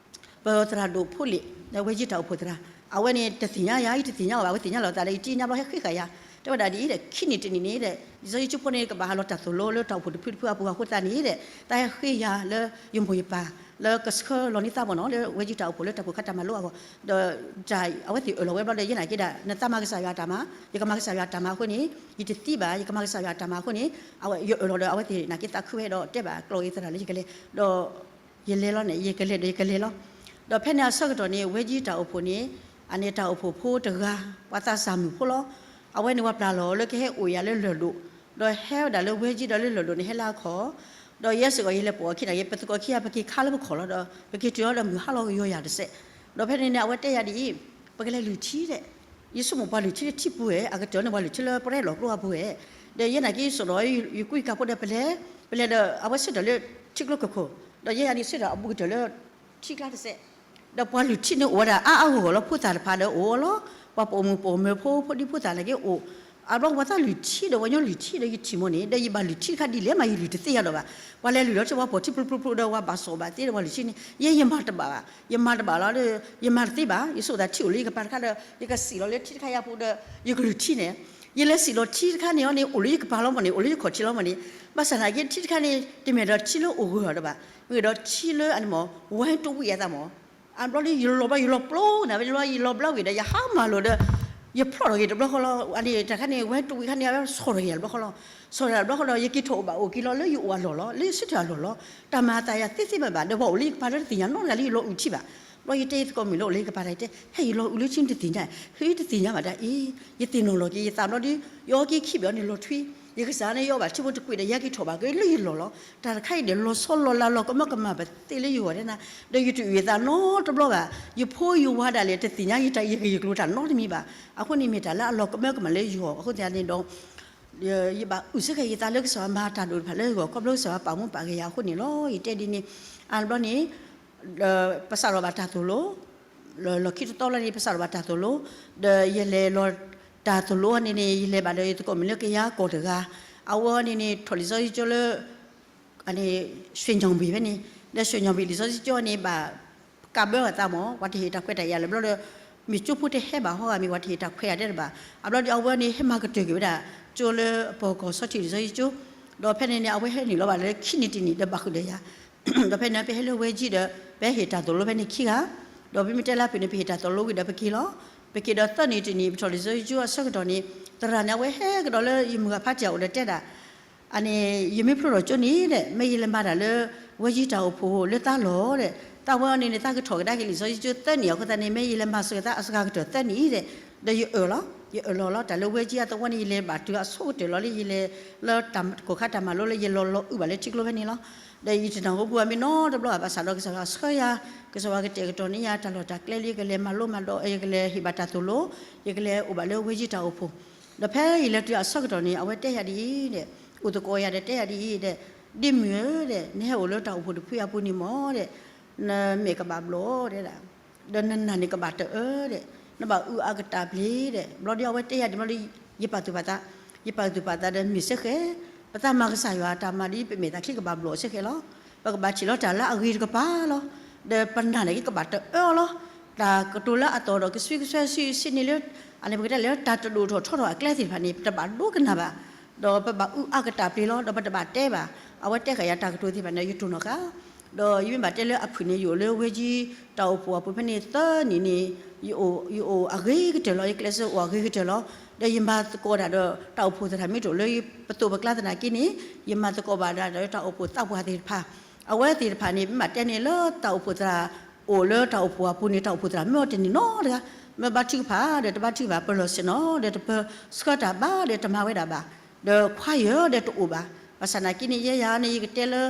ပသရၣ်ဒိၣ်ဖိလ့ၣ် ဝဲယတၢ်အိၣ်ဖှိၣ်သရၣ် အဝဲန့ၣ်တသ့ၣ်ညါယၤ ယတသ့ၣ်ညါအီၤဘၣ် အဝဲသ့ၣ်ညါလီၤသးဒီး ယတံၢ်ညါဘျီဟဲဃ့ဃာ်ယၤ တဲဝဲဒၣ်ဒ်အံၤဒီး ခံနံၣ်တနံၣ်န့ၣ်ဒီး လံာ်စီဆှံကၠိဖိန့ၣ် ကဘၣ်ဟးလီၤတၢ်သိၣ်လိလၢတၢ်အိၣ်ဖှိၣ်တဖုတဖုအပူၤအဃိသတးန့ၣ်ဒီး တၢ်ဟဲဃ့ယၤလၢယမိၢ်ယပၢ် လၢကဆှၢလီၤန့ၢ်သးမ့ၢ်နီၤ လၢဝဲယတၢ်အိၣ်ဖှိၣ်လၢတၢ်ဖိၣ်ခါတၢ်မၤလိအဂီၢ် ဒီးတၢ်အဝဲသ့ၣ်အၢၣ်လီၤဝဲဘျီဒီး ယဲနာ်က့ဒၣ် နသးမၤကစၢ်ယွၤတၢ်မၤ ယကမၤကစၢ်ယွၤတၢ်မၤအဃိန့ၣ် ယတသံဘၣ် ယကမၤကစၢ်ယွၤတၢ်မၤအဃိန့ၣ် အဝဲယအၢၣ်လီၤဒီး အဝဲသ့ၣ်နာ်က့သးခုဝဲဒီးတဲဘၣ်ကျိာ်ဂ့ၤသရၣ်လၢယကလဲၤ ဒီး ယလဲၤလီၤန့ၣ် ယကလဲၤဒီးယကလဲၤလီၤ. ဒီးဖဲန့ၣ်အဆၢကတီၢ်န့ၣ် ဝဲကၠံတၢ်အိၣ်ဖှိၣ်န့ၣ် အန့ၣ်တၢ်အိၣ်ဖှိၣ်ဖိတဂၤ ပှၤသးစၢ်မုၣ်ဖိလီၤ. အဝဲန့ၣ်ပှၤပျၢ်လီၤလၢကဟဲအိၣ်ယၤလၢလီၢ်ဒိၣ်, ဒီးဟဲဝဲဒၣ်လၢဝဲကၠံဒီးလၢလီၢ်ဒိၣ်န့ၣ် ဟဲလၢအခီၣ်, ဒီးယဲစ့ၢ်ကီးယလဲၤပိာ်အခံန့ၣ် ပသကိးခံဂၤ ပက့ၤခါလၢပခီၣ်လီၤဒီး ပက့ၤတုၤအီၤဒီးမုၢ်ဟါလီၤကယီယၤတစဲး, ဒီးဖဲန့ၣ်န့ၣ် အဝဲတဲယၤဒ်အံၤ, ပကလဲၤလုၢ်ထံဒဲး ယဆိကမိၣ်ပှၤလုၢ်ထံလၢထံပူၤဧဲ, အကတၢၢ်န့ၣ်ပှၤလုၢ်ထံလၢပရဲၣ်လီၤကျိအပူၤဧဲ, ဒီးယဲနာ်က့ယစိာ်ဒီး ယကူယကၤဖိဒီးပလဲၤ, ပလဲၤဒီး အဝဲဆၢထၢၣ်လၢထံကျိကခိၣ်, ဒီးယဲယၤန့ၣ်ဆၢထၢၣ်အဘူးကတၢၢ်လၢထံကျါတစဲး, ဒီးပှၤလုၢ်ထံန့ၣ်အိၣ်ဝဲဒၣ်အါအါဂီၢ်ဂီၢ်လီၤ, ဖိသၣ်တဖၣ်ဒီးအိၣ်အီၤလီၤ, ပှၤပိာ်မုၣ်ပိာ်မၢၤဖိ ဖိဒံဖိသၣ်နာ်က့အိၣ်, အဘျီပှၤသးလုၢ်ထံဒီးပှၤကညီလုၢ်ထံဒီးယထံၣ်မ့ၢ်န့ၣ် ဒီးယဘၣ်လုၢ်ထံတခါဒ်လဲၣ်မး ယလုၢ်တသ့ယၤဒီးဘၣ်, ပှၤလဲၤလုၢ်လီၤထံပှၤပိာ်ထံပျူၤပျူၤပျူၤဒီးပှၤဘၣ်စီၣ်ဘၣ်သ့ဒီးပှၤလုၢ်ထံန့ၣ် ယဲယမၤတဘၣ်ဘၣ်, ယမၤတဘၣ်လီၤဒီး ယမၤတသ့ဘၣ်, ယဆိကမိၣ်သးထံအိၣ်လၢယကပၤတခါဒီး ယကစံၣ်လီၤလၢထံတခါယၤပူၤဒီး ယကလုၢ်ထံန့ၣ်, ယလဲၤစံၣ်လီၤထံတခါန့ၣ်အီၤန့ၣ် အိၣ်လၢယကပၤလီၤမ့ၢ်န့ၣ် အိၣ်လၢယခီၣ်ထံးလီၤမ့ၢ်န့ၣ်, ဘၣ်ဆၣ်သနာ်က့ထံတခါန့ၣ် တမ့ၢ်ဒီးထံလၢအိၣ်ဂၢၢ်အီၤဒီးဘၣ်, မ့ၢ်ဒီးထံလၢအန့ၣ်မ့ၢ် ဝဲတဝံၣ်အသးမ့ၢ် အဘျီလၢယလီၤဘျီ ယလီၤပျိနၤဝဲလီၤ ယလီၤဘျီဝံၤဒီး ယဟးမၤလိာ်ဒီး ယဖျီၣ်ထီၣ်က့ၤတဘျီဃီလီၤ. အန့ၣ်တၢ်ခါန့ၣ် ဝဲတဝံၣ်ခါန့ၣ် အဝဲဆီၣ်ထီၣ်က့ၤယၤတဘျီဃီလီၤ. ဆီၣ်ထီၣ်တဘျီဃီဒီး ယက့ၤထီၣ်အိၣ်ဘၣ်အိၣ်က့ၤလီၤ လၢယအိၣ်အလီၢ်လီၤ. လၢယဆၢထၢၣ်အလီၢ်လီၤ. တၢ်မၤအသးယၤသ့သ့ဘၣ်ဘၣ် ဒီးပှၤအိၣ်လၢယကပၤလၢတသ့ၣ်ညါနီတဂၤလၢယလီၤအုးထံဘၣ်. ဘျီယတဲယသကိးမုၣ်လၢအိၣ်လၢယကပၤတၢ်တဲ ဟဲယလီၤအုးလၢထံတသ့ၣ်ညါ, ဟဲတသ့ၣ်ညါဘၣ်တၢ်အံၤ, ယသ့ၣ်နီၣ်လီၤက့ၤ ယသးဘျီဒီး ယအီက့ၤခံဘ့ၣ်အီၤန့ၣ်လီၤထွံ, ယကစၢ်န့ၣ် ယအီဘၣ်ထံဖိတကွံာ်ဒီး ယဟဲက့ၤထီၣ်ဘၣ်က့ၤလၢယလီၢ်လီၤ. တၢ်တခါအံၤဒီး လီၤဆီလီၤလးလီၤကမၢကမၣ်ပသ့လၢယဂီၢ်တဲနၤ, ဒီးယတအုၣ်ယသးနီတဘျီဘၣ်. ယဖိယဝၤဒၣ်လဲာ် တသ့ၣ်ညါယတၢ် ယဂ့ၢ်ယကျိၤတၢ်နီတမံၤဘၣ်. အဃိန့ၣ်မ့ၢ်တၢ်လၢအလီၤကမၢကမၣ်လၢယဂီၢ် အဃိသတးန့ၣ်ဒီး ယဘၣ်အုၣ်ဆၢက့ၤယသးလၢကစၢ်ယွၤမၤတၢ်ဒိၣ်တဖၣ်လၢယဂီၢ် ခီဖျိကစၢ်ယွၤပာ်မူပာ်ဂဲၤယၤအဃိန့ၣ်လီၤ. ယတဲဒ်န့ၣ် အဘျီန့ၣ် ပစးထီၣ်ဘၣ်တၢ်သိၣ်လိ လီၢ်ခံတသီလီၤန့ၣ် ပစးထီၣ်ဘၣ်တၢ်သိၣ်လိ, ဒီးယလဲၤလီၤတၢ်သိၣ်လိန့ၣ်န့ၣ် ယလဲၤဘၣ်ဒီးယသကိးမုၣ်လၢကယၤကီၢ်တဂၤ, အဝဲန့ၣ်န့ၣ် ထီၣ်လံာ်စီဆှံကၠိလၢ န့ၣ် ရွှေညောင်ပင် ဖဲန့ၣ်, ဒီး ရွှေညောင်ပင် လံာ်စီဆှံကၠိန့ၣ် ဘၣ်ကးဘၢအသးမ့ၢ် ပှၤတဟ့ၣ်တၢ်ခွဲးတၢ်ယာ်လၢၤဘျီဒီး မ့ၢ်ကၠိဖိတဟဲဘၣ်ဟီဂၤမ့ၢ် ပှၤတဟ့ၣ်တၢ်ခွဲးတၢ်ယာ်တဲတဘၣ်. အဘျီဒီးအဝဲန့ၣ် ဟဲမၤကတၢၢ်က့ၤဝဲဒၣ် ကၠိလၢအပီၢ်ကီၢ်ဆီထံးလံာ်စီဆှံကၠိ, ဒီးဖဲန့ၣ်န့ၣ် အဝဲဟဲနုာ်လီၤဘၣ်လၢခံနံၣ်တနံၣ်ဒီးဘၣ်ဃုာ်ဒီးယၤ, ဒီးဖဲန့ၣ် ပဟဲလၢဝဲကၠံဒီး ပဟဲဟ့ၣ်တၢ်သိၣ်လိဖဲန့ၣ်ခံဂၤ, ဒီးပမ့ၢ်တဲလၢဖုၣ်န့ၣ် ပဟ့ၣ်တၢ်သိၣ်လိဝံၤဒီးပက့ၤလီၤ. ပက့ၤဒီးသၢနံၣ်တနံၣ် ပထီၣ်လံာ်စီဆှံကၠိအဆၢကတီၢ်န့ၣ် သရၣ်န့ၣ် အဝဲဟဲကဒီးလၢယမုၢ်ဂၤဖးတံၢ်အအိၣ်ဒီးတဲဒၣ် အန့ၣ် ယမ့ၢ်ဖျိထီၣ်ကၠိန့ၣ်ဒီး မ့ၢ်ယလဲၤမၤတၢ်လၢ ဝဲကၠံတၢ်အိၣ်ဖှိၣ်လၢသးလီၢ်ဒီး သးဝဲအီၤန့ၣ်န့ၣ် သးကထီၣ်ကဒါက့ၤလံာ်စီဆှံကၠိသၢနံၣ်အဃိသတးန့ၣ် မ့ၢ်ယလဲၤမၤစၢၤသးအစှၤကတၢၢ်သၢနံၣ်ဒီး ဒီးယအၢၣ်လီၤ, ယအၢၣ်လီၤလီၤ တၢ်လၢဝဲကၠံအသဝီန့ၣ် ယလဲၤဘၣ်တုၤအဆိကတၢၢ်လီၤလၢယလဲၤလၢတၢ်ကိၢ်ခါတၢ်မၤလိလၢယလီၤလီၤအုးဘၣ်လၢထံကျိဖဲန့ၣ်လီၤ. ဒီးယတနၢ်ဟူပူၤဘၣ်မ့ၢ်နီတဘျီဘၣ် ဘၣ်ဆၣ်ဒီးကစၢ်ယွၤဆှၢယၤ, ကစၢ်ယွၤကတဲာ်ကတီၤန့ၢ်ယၤ တၢ်လီၢ်တၢ်ကျဲလၢယကလဲၤမၤလိမၤဒိး ယကလဲၤဟ့ၣ်ဘၣ်တၢ်သိၣ်လိ, ယကလဲၤအိၣ်ဘၣ်လၢဝဲကၠံတၢ်အိၣ်ဖှိၣ်, ဒီးဖဲယလဲၤတုၤအဆၢကတီၢ်န့ၣ် အဝဲတဲယၤဒ်အံၤဒီး အိၣ်သကိးယၤဒီးတဲယၤဒ်အံၤဒီး ဒ့မုၣ်ဧၢ, နဟဲအိၣ်လၢတၢ်အိၣ်ဖှိၣ်တဖုအပူၤန့ၣ်မ့ၢ်, နမဲာ်ကဘၣ်ဘျီၣ်, ဒီးနနၢ်န့ၣ်ကဘၣ်တအၢ, နဘၣ်အုးအါကတၢၢ်ပျ့ၤ, ဘျီဒီးအဝဲတဲယၤဒ်န့ၣ်, ယပာ်သူၣ်ပာ်သး, ယပာ်သူၣ်ပာ်သးဒီးမ့ၢ်စ့ၢ်ကီး, ပတၢ်မၤကစၢ်ယွၤတၢ်မၤဒီး ပမဲာ်တၢ်ချံကဘၣ်ဘျီၣ်စ့ၢ်ကီးလီၤ. ပကဘၣ်ထံၣ်လီၤတၢ်လၢအဂ့ၤတကပၤလီၤ. ဒီးပနၢ်န့ၣ်ကဘၣ်တအၢလီၤ. တၢ်ကတိၤလၢအသီၣ်ဒီးကဆှဲကဆှဲဆှံဆှံန့ၣ်လၢ အန့ၣ်ပကတဲလၢတၢ်တဒိၣ်ထီၣ်ထီထီၣ်အကျဲသ့ၣ်တဖၣ်န့ၣ် ပတဘၣ်ဒိကနၣ်ဘၣ်, ဒီးပဘၣ်အုးအါကတၢၢ်ပျ့ၤလီၤ. ဒီးပတဘၣ်တဲဘၣ်, အဝဲတဲဃာ်ယၤတၢ်ကတိၤသ့ၣ်တဖၣ်န့ၣ် ယတိၢ်နီၣ်ဃာ်, ဒီးယမ့ၢ်ဘၣ်တဲလၢအဖုၣ်န့ၣ် ယအိၣ်လၢဝဲကၠံတၢ်အိၣ်ဖှိၣ်အပူၤဖဲန့ၣ်သၢနံၣ်န့ၣ်, ယအိၣ်အဂ့ၤကတၢၢ်လီၤ, ယကျဲးစၢးအိၣ်အဂ့ၤကတၢၢ်လီၤ. ဒီးယမၤသကိးတၢ်ဒီးတၢ်အိၣ်ဖှိၣ်သရၣ်မ့ၢ်တအိၣ်လၢပသိးပကျါသနာ်က့န့ၣ်, ယမၤသကိးဘၣ်ဒၣ်ဒီးတၢ်အိၣ်ဖှိၣ်သးပှၢ်သ့ၣ်တဖၣ်, အဝဲသ့ၣ်တဖၣ်န့ၣ် မ့ၢ်ဘၣ်တဲန့ၣ်လၢတၢ်အိၣ်ဖှိၣ်သရၣ် အိၣ်လၢတၢ်အိၣ်ဖှိၣ်အပူၤန့ၣ် တၢ်အိၣ်ဖှိၣ်သရၣ်မ့ၢ်အီၤတန့ၢ်နီတဂၤ, မ့ၢ်ဘါထုကဖၣ်ဒီးတဘါထုကဖၣ်, ပလီၢ်ဆ့ၣ်နီၤဒီးတပၢဆှၢတၢ်ဘၣ်ဒီးတမၤဝဲဒၣ်ဘၣ်, ဒီးခွါယၢၤဒီးတအိၣ်ဘၣ်. ဘၣ်ဆၣ်သနာ်က့န့ၣ် ယဲယၤန့ၣ် ယကတဲလၢ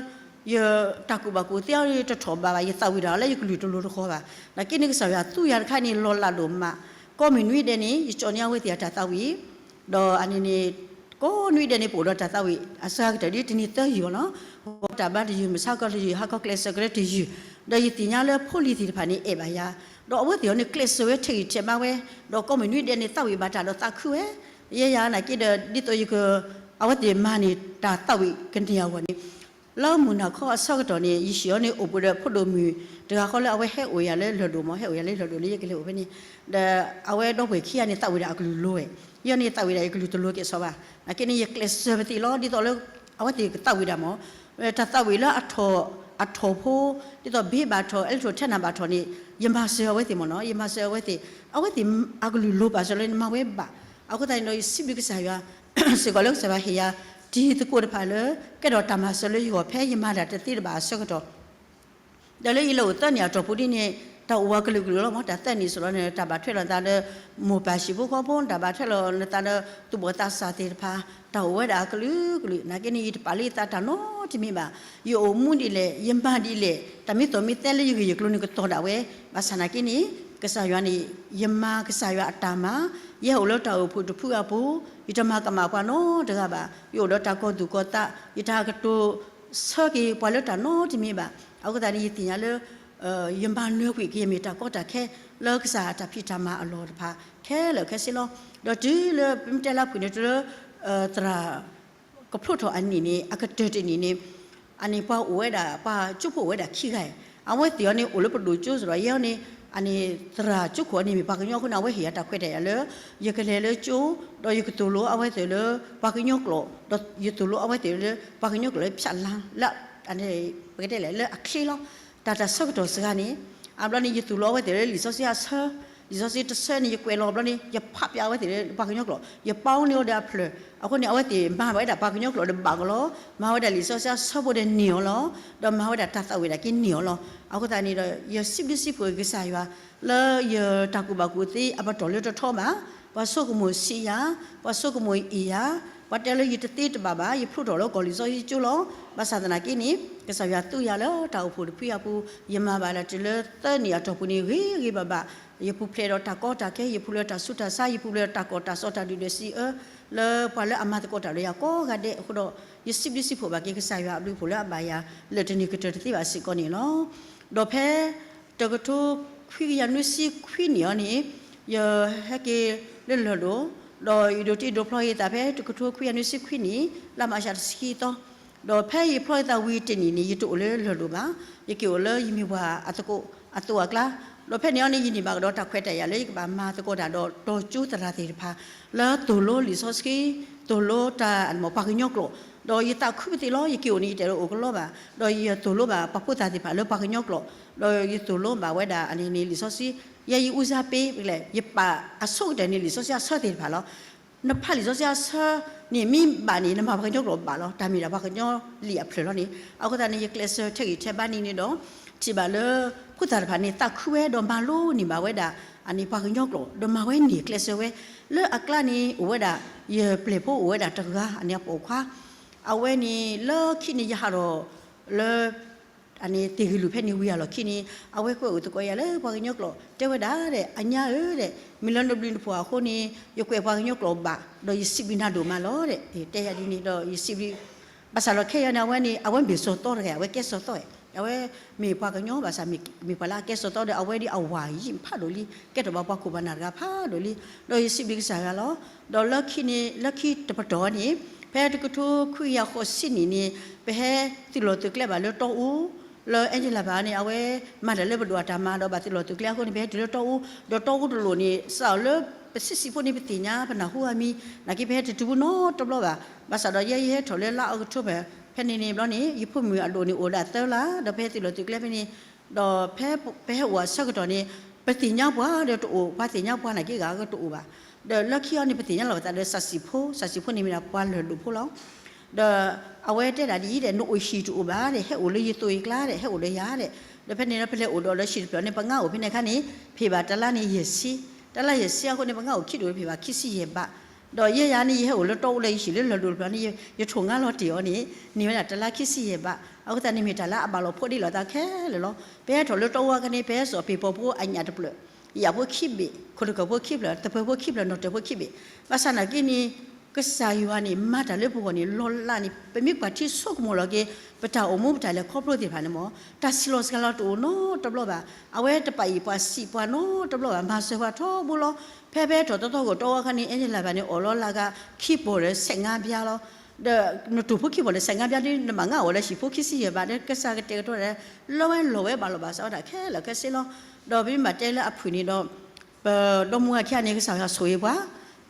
ယတၢ်ကူၣ်ဘၣ်ကူၣ်သ့အီၤတထီၣ်ဘးဘၣ်, ယသးဝံၣ်တၢ်လၢယကလုၢ်တလိၤတဃီၤဘၣ်. သနာ်က့န့ၣ် ကစၢ်ယွၤသူယၤတခါန့ၣ် လီၤလးဒိၣ်မး, ကိးမုၢ်နွံဒဲးန့ၣ် ယကၠီန့ၢ်အဝဲသ့ၣ်အတၢ်သးဝံၣ်, ဒီးအန့ၣ်န့ၣ် ကိးနွံဒဲးန့ၣ် ပအိၣ်ဒီးတၢ်သးဝံၣ် အစှၤကတၢၢ်ဒ်တနံၤသၢယုၢ်အီၤလီၤ. ဂီၤတၢ်ဘါတယုၢ်, မုၢ်ဆါခီတယုၢ်, ဟါခီကျဲးစၢးကရၢတယုၢ်, ဒီးယသ့ၣ်ညါလၢဖိလံၤသ့ၣ်တဖၣ်န့ၣ် အဲၣ်ဘၣ်ယၤ, ဒီးအဝဲသ့ၣ်အီၤန့ၣ် ကျဲးစၢးဝဲထဲးဂံၢ်ထဲးဘါဝဲ, ဒီးကိးမုၢ်နွံဒဲးန့ၣ် သးဝံၣ်ဘၣ်တၢ်ဒီးသးခုဝဲ, ယဲယၤနာ်က့ဒီး ဒ်သိးယက အဝဲသ့ၣ်မၤန့ၢ်တၢ်သးဝံၣ် ကန့ၢ်အဂီၢ်န့ၣ် လၢမုၢ်နၤခီအဆၢကတီၢ်န့ၣ် ယဟံၣ်အီၤန့ၣ် အိၣ်ပှဲၤဒီးဖိဒိၣ်မုၣ်တဂၤဃီလၢအဝဲဟဲအိၣ်ယၤလၢလီၢ်ဒိၣ်မး, ဟဲအိၣ်ယၤလၢလီၢ်ဒိၣ်လၢယကလဲၤအိၣ်ဖဲန့ၣ်, ဒီးအဝဲဒီပုၢ်ဝဲၢ်ခံဂၤန့ၣ် သးဝံၣ်ဒၣ်အကလုၢ်လိၤဝဲ, ယဲန့ၣ်သးဝံၣ်ဒၣ်ယကလုၢ်တလိၤကဲၣ်ဆိးဘၣ်. နာ်က့န့ၣ် ယကျဲးစၢးပသံးလီၤ, ဒ်သိးလၢ အဝဲသ့ၣ်ကသးဝံၣ်ဒၣ်မး, တၢ်သးဝံၣ်လၢအထီၣ်, အထီၣ်ဖိ, ဒ်သိးဘ့ဘၣ်ထီၣ်, အဲးထီၣ်ထဲနၤဘၣ်ထီၣ်န့ၣ် ယမၤစၢၤအဝဲသ့ၣ်မ့ၢ်နီၤ, ယမၤစၢၤအဝဲသ့ၣ်, အဝဲသ့ၣ်အကလုၢ်လိၤဘၣ်စၢၤလၢနမၤဝဲဘၣ်. အဃိသတးန့ၣ်ဒီး ယစံးဘျုးကစၢ်ယွၤ စ့ၢ်ကီးလၢကစၢ်ယွၤဟ့ၣ်ယၤ တံၤသကိးတဖၣ်လၢ ကဲထီၣ်တၢ်မၤစၢၤလၢယဂီၢ် ဖဲယမၤတၢ်တသ့တဘၣ်အဆၢကတီၢ်, ဒီးလၢယလဲၤအိၣ်သၢနံၣ်အတီၢ်ပူၤဒ်န့ၣ် တၢ်အိၣ်ဝးကလုာ်ကလုာ်လီၤမး, တၢ်သၢနံၣ်စ့ၢ်ကီးန့ၣ် တၢ်ဘၣ်ထွဲလီၤနသးဒီး မိၢ်ပၢ်ဟံၣ်ဖိဃီဖိ, တၢ်ဘၣ်ထွဲလီၤနသးဒီး သူၣ်ဘီၣ်သးစၢ်သ့ၣ်တဖၣ်, တၢ်အိၣ်ဝဲဒၣ်အကလုာ်ကလုာ်. နာ်က့န့ၣ် ယတပာ်လၢယသးတၢ်နီတမံၤဘၣ်. ယအိၣ်မူဒ်လဲၣ်, ယမၤဒ်လဲၣ်, တၢ်မ့ၢ်သီမ့ၢ်သဲလၢယဂ့ၢ်ယကျိၤန့ၣ်ကတီၤဒၣ်ဝဲ. ဘၣ်ဆၣ်နာ်က့န့ၣ် ကစၢ်ယွၤန့ၣ် ယမၤကစၢ်ယွၤအတၢ်မၤ, ယဟဲအိၣ်လၢတၢ်အိၣ်ဖှိၣ်တဖုအပူၤ, ယတမၤကမၣ်ပှၤနီတဂၤဘၣ်. ယအိၣ်ဒီးတၢ်ကီၤသူၣ်ကီၤသး, ယတၢ်ကတိၤဆၢက့ၤပှၤလၢတၢ်နီတမံၤဘၣ်. အဃိသတးန့ၣ် ယသ့ၣ်ညါလၢ ယမၤနၢၤကွံာ်က့ၤယမ့ၢ်တၢ်ကီတၢ်ခဲ လၢကစၢ်အတၢ်ဖံးတၢ်မၤအလီၢ်တဖၣ် ခဲလၢာ်ခဲဆ့လီၤ. ဒီးတုၤလၢပမ့ၢ်တဲလၢအဖုၣ်န့ၣ် တုၤလၢ သရၣ် ကဖျိထီၣ်အနံၣ်န့ၣ် အကတၢၢ်တနံၣ်န့ၣ် အန့ၣ်ပှၤအိၣ်ဝဲဒၣ် ပှၤကၠိဖိအိၣ်ဝဲဒၣ်ခံဂၤ, အဝဲသ့ၣ်အီၤန့ၣ် အိၣ်လၢပဒိၣ်ကၠိစ့ၢ်ကီး ယဲန့ၣ် အန့ၣ် သရၣ်ကၠိခိၣ်အီၤန့ၣ် မ့ၢ်ပှၤကညီအဃိန့ၣ် အဝဲဟ့ၣ်ယၤတၢ်ခွဲးတၢ်ယာ်လၢ ယကလဲၤလၢကၠိ ဒီးယကသိၣ်လိအဝဲသ့ၣ်လၢပှၤကညီကျိာ်, ဒီးယသိၣ်လိအဝဲသ့ၣ်လၢ ပှၤကညီကျိာ်လၢဖၠးလါ လၢ ပကတဲလဲၣ် လၢအချ့လီၤ. တၢ်တၢ်ဆၢကတီၢ်စှၤန့ၣ် အဘျီန့ၣ် ယသိၣ်လိအဝဲသ့ၣ်လၢလံာ်စီဆှံအဆၢ, လံာ်စီဆှံတဆၢန့ၣ် ယကွဲးလီၤဘျီန့ၣ် ယဖးပျးအဝဲသ့ၣ်လၢပှၤကညီကျိာ်, ယပာ်အီၤန့ၢ်အီၤဒီးအဖျၢၣ်, အဃိန့ၣ် အဝဲသ့ၣ်မၤဝဲဒၣ်ပှၤကညီကျိာ်ဒီးဘၣ်ကီးလီၤ, မၤဝဲဒၣ်လံာ်စီဆှံအဆၢဖိဒီးန့ၢ်အီၤလီၤ, ဒီးမၤဝဲဒၣ်တၢ်သးဝံၣ်ဒၣ်က့န့ၢ်အီၤလီၤ. အဃိသတးန့ၣ်ဒီး ယစံးဘျုးစံးဖှိၣ်ကစၢ်ယွၤ လၢယတၢ်ကူၣ်ဘၣ်ကူၣ်သ့အပတီၢ်လၢတထီဘၣ်, ပှၤဆိကမိၣ်ဆံးယၤ, ပှၤဆိကမိၣ်အံၣ်ယၤ, ပှၤတဲလၢယတသ့တဘၣ်ဘၣ်, ယဖျိထီၣ်လၢကီၢ်လံာ်စီဆှံကၠိလီၤ. ဘၣ်ဆၣ်သနာ်က့န့ၣ် ကစၢ်ယွၤသူယၤလၢတၢ်အိၣ်ဖှိၣ်တဖုအပူၤ, ယမၤဘၣ်လၢတုၤလၢသၢနံၣ်အတီၢ်ပူၤန့ၣ် ဂ့ၤဂ့ၤဘၣ်ဘၣ်, ယပူၤဖျဲးဒီးတၢ်ကီတၢ်ခဲ, ယပူၤဖျဲးဒီးတၢ်ဆူးတၢ်ဆါ, ယပူၤဖျဲးဒီးတၢ်ကီတၢ်စီတၢ်ဒုၣ်ဒွဲၣ်စံးအၢ လၢပှၤလၢအမၤသကိးတၢ်ဒီးယၤကိးဂၤဒဲးအဃိဒီး ယစံးဘျုးစံးဖှိၣ်ဘၣ်က့ၤကစၢ်ယွၤအဘျုးအဖှိၣ်လၢအဘၣ်ယၤ လၢာ်တန့ၢ်ကတၢၢ်တသ့ဘၣ်စ့ၢ်ကီးန့ၣ်လီၤ. ဒီးဖဲ တကထိခွံကယၤနွံဆံခွံနံၣ်အီၤန့ၣ် ယဟဲက့ၤလၢလၢၢ်ဒိၣ်, ဒီးယဒိးတ့ဒိးဖျီယသးဖဲတကထိခွံကယၤနွံဆံခွံနံၣ် လါမးရှးတဆံခံသီ, ဒီးဖဲယဖျီယသးဝံၤတနံၣ်န့ၣ် ယတအိၣ်လၢလၢၢ်ဒိၣ်ဘၣ်, ယက့ၤအိၣ်လၢယမံၤပှၢ်အသကိးအသိးအကျါ, ဒီးဖဲန့ၣ်အီၤန့ၣ် ယန့ၢ်ဘၣ်ကဒီးတၢ်ခွဲးတၢ်ယာ်လၢယကဘၣ်မၤသကိးတၢ်ဒီးတီၤကၠိသရၣ်သ့ၣ်တဖၣ် လၢသိၣ်လိလံာ်စီဆှံ, သိၣ်လိတၢ်မ့ၢ်ပှၤကညီကျိာ်, ဒီးယသးခုပသ့ၣ်လီၤ, ယက့ၤအိၣ်န့ၣ် ယတဲလၢအိၣ်ကလီဘၣ်, ဒီးယသိၣ်လိဘၣ်ပှၤဖိသၣ်သ့ၣ်တဖၣ်လၢပှၤကညီကျိာ်, ဒီးယသိၣ်လိဘၣ်ဝဲဒၣ်အန့ၣ်န့ၣ် လံာ်စီဆှံ, ယဲယအူစါပ့ ယပာ်အဆိကတၢၢ်န့ၣ် လံာ်စီဆှံအဆၢသ့ၣ်တဖၣ်လီၤ. နဖးလံာ်စီဆှံအဆၢန့ၣ် မ့ၢ်ဘၣ်န့ၣ် နမၤပှၤကညီကျိာ်ဘၣ်လီၤ, တၢ်မ့ၢ်ဒၣ်ပှၤကညီလံာ်အဖျၢၣ်လီၤန့ၣ်. အဃိသတးန့ၣ် ယကျဲးစၢးထဲးဂံၢ်ထဲးဘါန့ၢ်န့ၣ်ဒီး ထံၣ်ဘၣ်လၢ ဖိသၣ်တဖၣ်န့ၣ် သးခုဝဲဒီးမၤလိန့ၢ်ဘၣ်ဝဲဒၣ် အန့ၣ်ပှၤကညီကျိာ် ဒီးမၤဝဲန့ၢ်ကျဲးစၢးဝဲ, လၢအကျါန့ၣ် အိၣ်ဝဲဒၣ် ယပျဲၢ်ဖိအိၣ်ဝဲဒၣ်တဂၤ အန့ၣ်အပိာ်ခွါ, အဝဲန့ၣ်လၢခံန့ၣ် ယဟးထီၣ်လၢ အန့ၣ်သ့ၣ်ဂ့ၤလုာ်ဖဲန့ၣ်ဝံၤအလီၢ်ခံန့ၣ် အဝဲကွဲးအိၣ်သကိးယၤလၢပှၤကညီကျိာ် တဲဝဲဒၣ်ဒီး အညါဧၢဒီး မ့ၢ်လၢနဘျုးနဖှိၣ်အဃိန့ၣ် ယကွဲးပှၤကညီကျိာ်ဘၣ် ဒီးယစံးဘျုးနၤဒိၣ်မးလီၤဒီး တဲယၤဒ်န့ၣ်ဒီး ယစံးဘျုး ဘၣ်ဆၣ်ဒီးခဲအံၤန့ၣ် အဝဲန့ၣ် အဝဲမ့ၢ်စီၤသီတဂၤ, အဝဲကဲစီၤသီ, အဝဲမ့ၢ်ပှၤကညီဘၣ်ဆၣ် မ့ၢ်ပှၤလၢအကဲစီၤသီဒီး အဝဲဒ်အဝၤယံာ်ဖးဒိၣ်လံ, ကဲထီၣ်ဘၣ်ပှၤခိၣ်ပှၤနၢ်တဂၤဖးဒိၣ်လံ, ဒီးယစံးဘျုးကစၢ်ယွၤလီၤ. ဒီးလၢခံန့ၣ် လၢခံတပတီၢ်န့ၣ် ဖဲတကထိခွံကယၤဃိးဆံနံၣ်န့ၣ် ပဟဲသုးလီၢ်သုးကျဲဘၣ်လၢတီအူ, လၢအဲကလၤဘၣ်န့ၣ် အဝဲမၤတၢ်လၢပဒိၣ်အတၢ်မၤဒီးဘၣ်သုးလီၢ်သုးကျဲအဃိန့ၣ် ပဟဲတုၤလၢတီအူ, ဒီးတီအူတလိၣ်န့ၣ် စးထီၣ်လၢပဆံးဆံးဖိန့ၣ် ပသ့ၣ်ညါပနၢ်ဟူအမံၤ, နာ်က့ပဟဲတတုၤဘူးနီတဘျီဘၣ်. ဘၣ်ဆၣ်ဒီး ယဲယဟဲထီၣ်လၢလါအီးကထိဘၢၣ် ဖဲန့ၣ်န့ၣ်ဘျီန့ၣ် ယဖိမုၣ်အဒိၣ်န့ၣ်အိၣ်ဒၣ်သၢလါ, ဒီးပဟဲသုးလီၢ်သုးကျဲဖဲန့ၣ်, ဒီးဖဲပဟဲအိၣ်အဆၢကတီၢ်န့ၣ် ပသ့ၣ်ညါပှၤဒီးတအိၣ်, ပှၤသ့ၣ်ညါပှၤနာ်က့ဂၤကတအိၣ်ဘၣ်. ဒီးလၢခံအီၤန့ၣ် ပသ့ၣ်ညါလီၤပသးဒီးစၢ်စံၣ်ဖိ, စၢ်စံၣ်ဖိန့ၣ်မ့ၢ်ဒၣ်ပှၤလၢၢ်ဒိၣ်ဖိလီၤ. ဒီးအဝဲတဲဒၣ်ဒ်အံၤဒီး နအိၣ်ဟံၣ်တအိၣ်ဘၣ်ဒီး ဟဲအိၣ်လၢယသိးယကျါဒီး ဟဲအိၣ်ဒီးယၤဒီး, ဒီးဖဲန့ၣ်ဒီးပလဲၤအိၣ်ဒီးလၢဟံၣ်တဖျၢၣ်န့ၣ် ပငါအိၣ်ဖဲန့ၣ်အခါန့ၣ် ဖံးဘၣ်တလါန့ၣ်ယဲၢ်ဆံ, တလါယဲၢ်ဆံအဃိန့ၣ် ပငါအိၣ်ခံဒိၣ်ဖံးဘၣ်ခံဆံယဲၢ်ဘး, ဒီးယဲယၤန့ၣ် ယဟဲအိၣ်လၢတီအူလၢယဟံၣ်လၢလၢၢ်ဒိၣ်တဖျၢၣ်န့ၣ် ယထိၣ်ငါလီၤတ့ၢ်အီၤန့ၣ် န့ၢ်ဝဲဒၣ်တလါခံဆံယဲၢ်ဘး. အဃိသတးန့ၣ်မ့ၢ်တၢ်လၢအဘၣ်လိာ်ဖိးဒ့လိာ်သးခဲလၢာ်လီၤ. ပဟဲထီၣ်လၢတီအူအခါန့ၣ် ပဟဲစိာ်ပ့ၤပိာ်ဖိအညၣ်တဖျၢၣ်, ယၣ်ဖိခံဘ့ၣ်, ခိၣ်တကၢၢ်ဖိခံဖျၢၣ်, သပၢၤဖိခံဖျၢၣ်, နီၣ်တၢၢ်ဖိခံဘ့ၣ်. ဘၣ်ဆၣ်နာ်က့န့ၣ် ကစၢ်ယွၤန့ၣ် မၤတၢ်လၢပဂီၢ်န့ၣ် လီၤလးန့ၣ် ပမ့ၢ်ကွၢ်ထံဆိကမိၣ်လီၤက့ၤ ပတၢ်အိၣ်မူပတၢ်လဲၤခီဖျိသ့ၣ်တဖၣ်န့ၣ်မ့ၢ် တၢ်စံၣ်လီၤစှၤလီၤတအိၣ်နီတဘျီဘၣ်. အဝဲတပာ်အံၣ်ပှၤစံးပှၤနီတဘျီဘၣ်, မၤစၢၤပှၤထီဘိလီၤ. ဖဲဖဲထီၣ်တသီခိၣ်တီအူအခါန့ၣ် အဲကလၤဘၣ်န့ၣ် အိၣ်လီၤလၢဂၤခံပီၢ်ဒီးဆဲးငါးပြားလီၤ. ဒီးနတိၢ်ဖိခံပီၢ်ဒီးဆဲးငါးပြားဒီး နဘၣ်ငါအိၣ်လၢဟံၣ်ဖိခံဆံယဲၢ်ဘးဒီး ကစၢ်ကတဲာ်ကတီၤဒၣ် လၢဝဲလီၤဝဲဘၣ်လီၤဘၣ်စးဝဲဒၣ်ခဲလၢာ်ခဲဆ့လီၤ. ဒီးပမ့ၢ်ဘၣ်တဲလၢအဖုၣ်န့ၣ်ဒီး ပဒီမါဝၤခံဂၤန့ၣ် ကစၢ်ယွၤဆိၣ်ဂ့ၤပှၤ,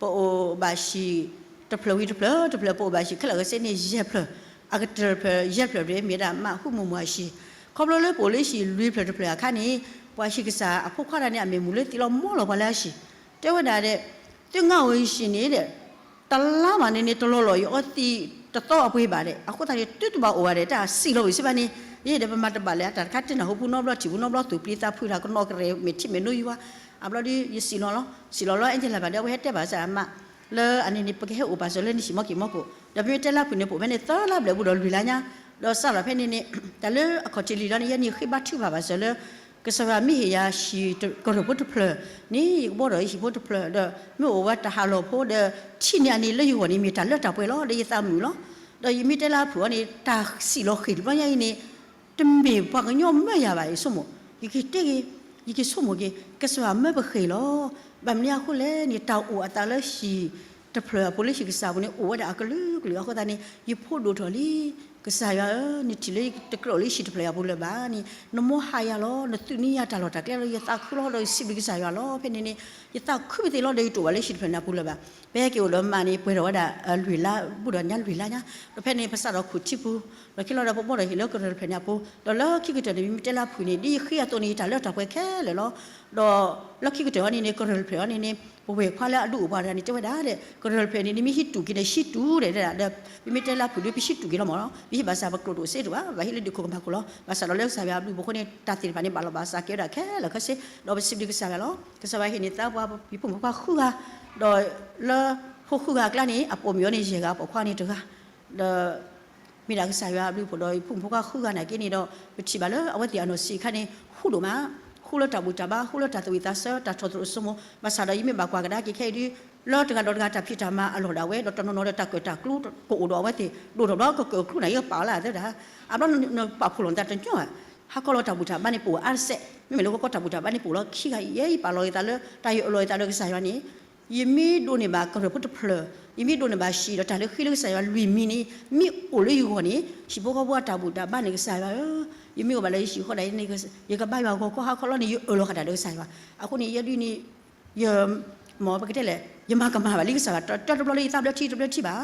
ပအိၣ်ဘၣ်ဟံၣ်တဖျၢၣ်ဝံၤတဖျၢၣ်တဖျၢၣ် ပအိၣ်ဘၣ်ဟံၣ်ခဲလၢာ်ခဲဆ့န့ၣ် ယဲၢ်ဖျၢၣ်, အကတၢၢ်တဖျၢၣ် ယဲၢ်ဖျၢၣ်တဖျၢၣ် မ့ၢ်ဒၣ်မးဟူမုၢ်မွၤအဟံၣ်, ခီဖျိလၢပအိၣ်လၢဟံၣ်လွံၢ်ဖျၢၣ်တဖျၢၣ်အခါန့ၣ် ပှၤဟံၣ်ကစၢ်အဖိခွါတဂၤန့ၣ် အမ့ၢ်မုၢ်လၢသံလီၤမီလီၤပှၤလၢအဟံၣ်, တဲဝဲဒၣ်ဒီး သုငါအိၣ်ဟံၣ်န့ၣ်ဒီး တလါမးန့ၣ်န့ၣ် တလီၤလီၤယအီသံးတသီအပှ့ၤဘၣ်ဒီး အဃိသတးန့ၣ် သုတဘၣ်အိၣ်ဘၣ်ဒီး တၢ်စံၣ်လီၤဝံၤစ့ၢ်ဘၣ်န့ၣ် ယဲဒီးပမၤတဘၣ်လၢၤ အတၢ်တခါတနၢ်ဟူပူၤနီတဘျီ ထံၣ်ပူၤနီတဘျီ သူၣ်ပျံၤသးဖုးတၢ် ကနီၣ်ကရဲၣ် မ့ၢ်ထံမ့ၢ်နိယံၤဝါ, အဘျီဒီး ယစံၣ်လီၤလီၤ, စံၣ်လီၤလီၤအဲကလၤဘၣ်ဒီး အဝဲဟဲတဲဘၣ်စၢ်အမး လၢအန့ၣ်န့ၣ် ပကဟဲအိၣ်ပာ်စၢၤလၢနဟံၣ်မီက့ၤမီကိၣ်, ဒီးပမ့ၢ်တဲလၢအဖုၣ်န့ၣ် ပအိၣ်ဖဲန့ၣ်သၢလါဘျဲၣ်ဘူးဒီးလွံၢ်လါညါ, ဒီးစးထီၣ်ဖဲန့ၣ်န့ၣ် တၢ်လၢအခီၣ်ထံးလံၤလီၤန့ၣ် ယဲန့ၣ်ဃ့ဘါထုကဖၣ်ဘၣ်စၢၤလၢ ကစၢ်ယွၤမ့ၢ်ဟ့ၣ်ယၤဟံၣ်ကရၢၢ်ဖိတဖျၢၣ်န့ၣ် ယကဘှီဒီးယဟံၣ်ဖိတဖျၢၣ်ဒီး မ့ၢ်အိၣ်ဝဲတၢ်ဟးလီၢ်ဖိဒီး ထံၣ်န့ၢ်အန့ၣ်လၢယဂီၢ်န့ၣ် မ့ၢ်တၢ်လၢတၢ်ပှဲၤလီၤ ဒီးယသးမုာ်လီၤ. ဒီးယမ့ၢ်တဲလၢအဖုၣ်အီၤန့ၣ် တၢ်စံၣ်လီၤဃ့ၢ်တဘျီညါအံၤန့ၣ် တမ့ၢ်ပှၤကညီမၢယၤဘၣ် ယဆိကမိၣ်, ယကတဲက့ၤ, ယကဆိကမိၣ်က့ၤ ကစၢ်ယွၤမၢပဃ့ၢ်လီၤ. ဘၣ်မနုၤအဃိလဲၣ်န့ၣ် တၢ်အိၣ်အသးလၢဟံၣ်တဖျၢၣ်အပူၤလၢဟံၣ်ကစၢ်အပူၤန့ၣ် အိၣ်ဝဲဒၣ်အကလုာ်ကလုာ်အဃိသတးန့ၣ် ယဖိဒိၣ်ထီၣ်လံ ကစၢ်ယွၤဧၢ, နထံၣ်လၢယတကြၢးအိၣ်လၢဟံၣ်တဖျၢၣ်အပူၤလၢၤဘၣ်န့ၣ် နမိၢ်ဟါယၤလီၤ, နသူၣ်နံၤယၤတၢ်လီၢ်တၢ်ကျဲလီၤ, ယသးခုလီၤ ဒီးယစံးဘျုးကစၢ်ယွၤလီၤ. ဖဲန့ၣ်န့ၣ် ယသးခုပသ့ၣ်လီၤ ဒီးယတအိၣ်ဘၣ်လၢဟံၣ်တဖျၢၣ်န့ၣ်အပူၤလၢၤဘၣ်. ပဟဲက့ၤအိၣ်ဒီးမးန့ၣ် ပှဲၤထီၣ်ဝဲဒၣ် လွံၢ်လါ ဘူးဒီးညါလွံၢ်လါညါ, ဒီးဖဲန့ၣ် ပစးထီၣ်ခိၣ်ထံပူၤ, ဒီးခံလီၤဒီးပဘှီထီၣ်ဟံၣ်လၢကရၢၢ်တဖျၢၣ်န့ၣ်အပူၤ, ဒီးလၢခံကတၢၢ်န့ၣ် မ့မ့ၢ်တဲလၢအဖုၣ်န့ၣ် ဒ်ယဃ့အသိးန့ၣ် ယတၢ်လၢတၢ်ပှဲၤခဲလၢာ်လီၤ. ဒီးလၢခံကတၢၢ်အီၤန့ၣ်န့ၣ် ကရၢၢ်တဖျၢၣ်အီၤန့ၣ်န့ၣ် ပဝဲၢ်ခွါလၢအဒုးအိၣ်ပှၤတဂၤန့ၣ် တဲဝဲဒၣ်ဒီး ကရၢၢ်တဖျၢၣ်န့ၣ် နမ့ၢ်ဟံးတူၢ်က့ၤန့ၣ် ဟံးတူၢ်ဒီး ဒီး မ့မ့ၢ်တဲလၢအဖုၣ်ဒီး ပဟံးတူၢ်က့ၤလီၤမးလီၤ, ပဟံးဘၣ်ဆၣ်ပကျိာ်တအိၣ်စ့တအိၣ်ဘၣ်, ပဟံးလၢဒုးခိၣ်ကမၤခိၣ်လီၤ. ဘၣ်ဆၣ်ဒီးလၢကစၢ်ယွၤအဘျုးအဖှိၣ်အဃိန့ၣ် တၢ်သ့ၣ်တဖၣ်န့ၣ် ဘၣ်လီၤဘၣ်စးကဲဝဲဒၣ်ခဲလၢာ်ခဲဆ့, ဒီးပစံးဘျုးကစၢ်ယွၤလီၤ. ကစၢ်ယွၤဟ့ၣ်န့ၢ်သါပှၤ ယဖိမုၣ်ဖိခွါဃုဂၤ, ဒီးလၢဖိဃုဂၤအကျါန့ၣ် အပိာ်မုၣ်အီၤန့ၣ် ယဲၢ်ဂၤ ပိာ်ခွါန့ၣ်တဂၤ, ဒီး မ့ၢ်ဒၣ်ကစၢ်ယွၤအဘျုးအဖှိၣ်ဒီး ယဖိမုၣ်ဖိခွါဃုဂၤနာ်က့န့ၣ်ဒီး ပထံၣ်ဘၣ်လၢအဝဲသ့ၣ်အနီၢ်ဆံးအခါန့ၣ် ဃူဒိၣ်မး, ဃူလၢတၢ်ဘူၣ်တၢ်ဘါ, ဃူလၢတၢ်သူၣ်ဝံၣ်သးဆၢ, တၢ်ထီၣ်သရူးအစိမိၤ, ဘၣ်ဆၣ်ဒီးယမ့ၢ်ဘၣ်ကွၢ်ကဒါက့ၤခဲအံၤဒုး လၢတဂၤဒီးတဂၤတၢ်ဖံးတၢ်မၤအလီၢ်ဒၣ်ဝဲ ဒီးတနီၤနီၤဒီးတၢ်ကၢၣ်တၢ်ကျူကအိၣ်ဒီးအဝဲသ့ၣ် ဒိၣ်ထီၣ်ဘျီကကၢၣ်ကျူန့ၣ် ယကပာ်အီၤလၢအသၢတၢ်, အဘျီနပာ်ဖှိၣ်လီၤနသးတညီဘၣ်, ဟါခီလီၤတၢ်ဘူၣ်တၢ်ဘါန့ၣ်ပအိၣ်အါတစဲး, မ့မ့ၢ်လၢဂီၤခီတၢ်ဘူၣ်တၢ်ဘါန့ၣ်ပအိၣ်လီၤခံဂၤအံၤ ယဲယပာ်လီၤယသးလၢ တၢ်ယအၢၣ်လီၤယသးဒီးကစၢ်ယွၤန့ၣ် ယမ့ၢ်ဒိးန့ၢ်ဘၣ်ကရၢၢ်ဖိတဖျၢၣ်, ယမ့ၢ်ဒိးန့ၢ်ဘၣ်ဟံၣ်ဒီးတၢ်လၢဃ့လၢကစၢ်ယွၤလွံၢ်မံၤန့ၣ် မ့ၢ်အိၣ်လၢယဂီၢ်န့ၣ် ဟံၣ်ဖိဃီဖိအတၢ်ဘူၣ်တၢ်ဘါန့ၣ် ကစၢ်ယွၤဧၢ, ယမ့ၢ်အိၣ်ဘၣ်လၢယဟံၣ်ဃီဒၣ်အံၤန့ၣ် ယကဘါယွၤဂီၤခီဟါခီလီၤန့ၣ် ယအၢၣ်လီၤဃာ်တၢ်ဒီးကစၢ်ယွၤ, အဃိန့ၣ် ယဲဒုးန့ၣ် ယ မ်ပကတဲလဲၣ် ယမၤကမၣ်ဘၣ်လံကစၢ်ယွၤ တၢတဘျီလၢယသးဘျၢထံတဘျၢထံဘၣ်,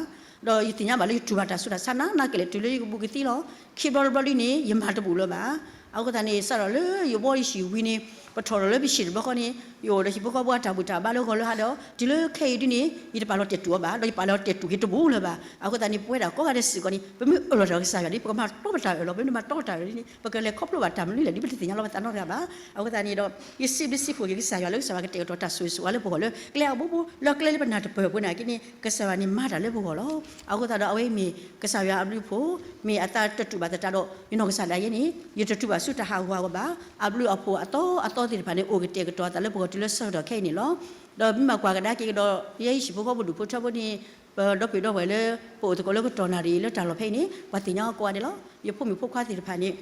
ဒီးယသ့ၣ်ညါဘၣ်လၢယတူၢ်ဘၣ်တၢ်ဆူးတၢ်ဆါနးနးကလဲာ်တုၤလၢယကဘူးကသံလီၤ, ခံဘျီတဘျီဒုးန့ၣ် ယမၤတဘူၣ်လၢၤဘၣ်, အဃိသတးန့ၣ် စးထီၣ်လၢယဘှီယဟံၣ်ဝံၤန့ၣ် ပထီၣ်ထီၣ်လၢပဟံၣ်တဘျီဃီန့ၣ် ယအိၣ်ဒီးဟံၣ်ဖိဃီဖိအတၢ်ဘူၣ်တၢ်ဘါလၢဂီၤလၢဟါဒီး တုၤလၢခဲအံၤဒုးန့ၣ် ယတပာ်လီၤတဲာ်တူာ်အီၤဘၣ် ဒီးယပာ်လီၤတဲာ်တူာ်က့ၤတဘူၣ်လၢၤဘၣ်, အဃိသတးန့ၣ် ပဝဲဒၣ်ကိးဂၤဒဲးစ့ၢ်ကီးန့ၣ် ပမ့ၢ်အၢၣ်လီၤတၢ်ဒီးကစၢ်ယွၤဒ် ပကမၤတီပတၢ်အၢၣ်လီၤ ပမ့ၢ်တမၤတီပတၢ်အၢၣ်လီၤဒ်န့ၣ် ပကလဲၤခီဖျိဘၣ်တၢ်မနုၤလဲၣ်ဒ် ပတသ့ၣ်ညါလီၤပသးနီတဂၤဘၣ်, အဃိသတးန့ၣ်ဒီး ယစံးဘျုးစံးဖှိၣ်က့ၤကစၢ်ယွၤလၢကစၢ်ယွၤကတဲာ်ကတီၤတၢ်ဆိၣ်ဂ့ၤဆိၣ်ဝါလၢပဂီၢ်လၢ ကျဲအဘိဘိလၢကျဲလၢပနၢ်တပၢၢ်ပူၤနာ်က့န့ၣ် ကစၢ်ယွၤန့ၣ်မၤတၢ်လၢပဂီၢ်လီၤ, အဃိသတးဒီးအဝဲမ့ၢ်ကစၢ်ယွၤအဘျုးအဖှိၣ်, မ့ၢ်အသးတတူၢ်ဘၣ်သတးဒီး ယနီၢ်ကစၢ်ဒၣ်ယဲန့ၣ် ယတတူၢ်ဘၣ်ဆူတၢ်ဟးဂူာ်ဟးဂီၤဘၣ်, အဘျုးအဖှိၣ်အသီအသီသ့ၣ်တဖၣ်န့ၣ် အိၣ်ကတဲာ်ကတီၤအသးလၢပဂီၢ်တုၤလၢဆၢကတီၢ်ခဲအံၤန့ၣ်လီၤ, ဒီးမ့ၢ်ဘၣ်ကွၢ်ကဒါက့ၤကဒီး ယဲယဟံၣ်ဖိဃီဖိဒူၣ်ဖိထၢဖိန့ၣ် ပဒီပုၢ်ဝဲၢ်လၢ ပအိၣ်သကိးလၢကတီၢ်နၣ်ရံၣ်အံၤလၢတၢ်လီၢ်ဖဲအံၤန့ၣ် ပှၤသ့ၣ်ညါအီၤကိးဂၤဒဲးလီၤ. ယဖိမုၣ်ဖိခွါသ့ၣ်တဖၣ်န့ၣ်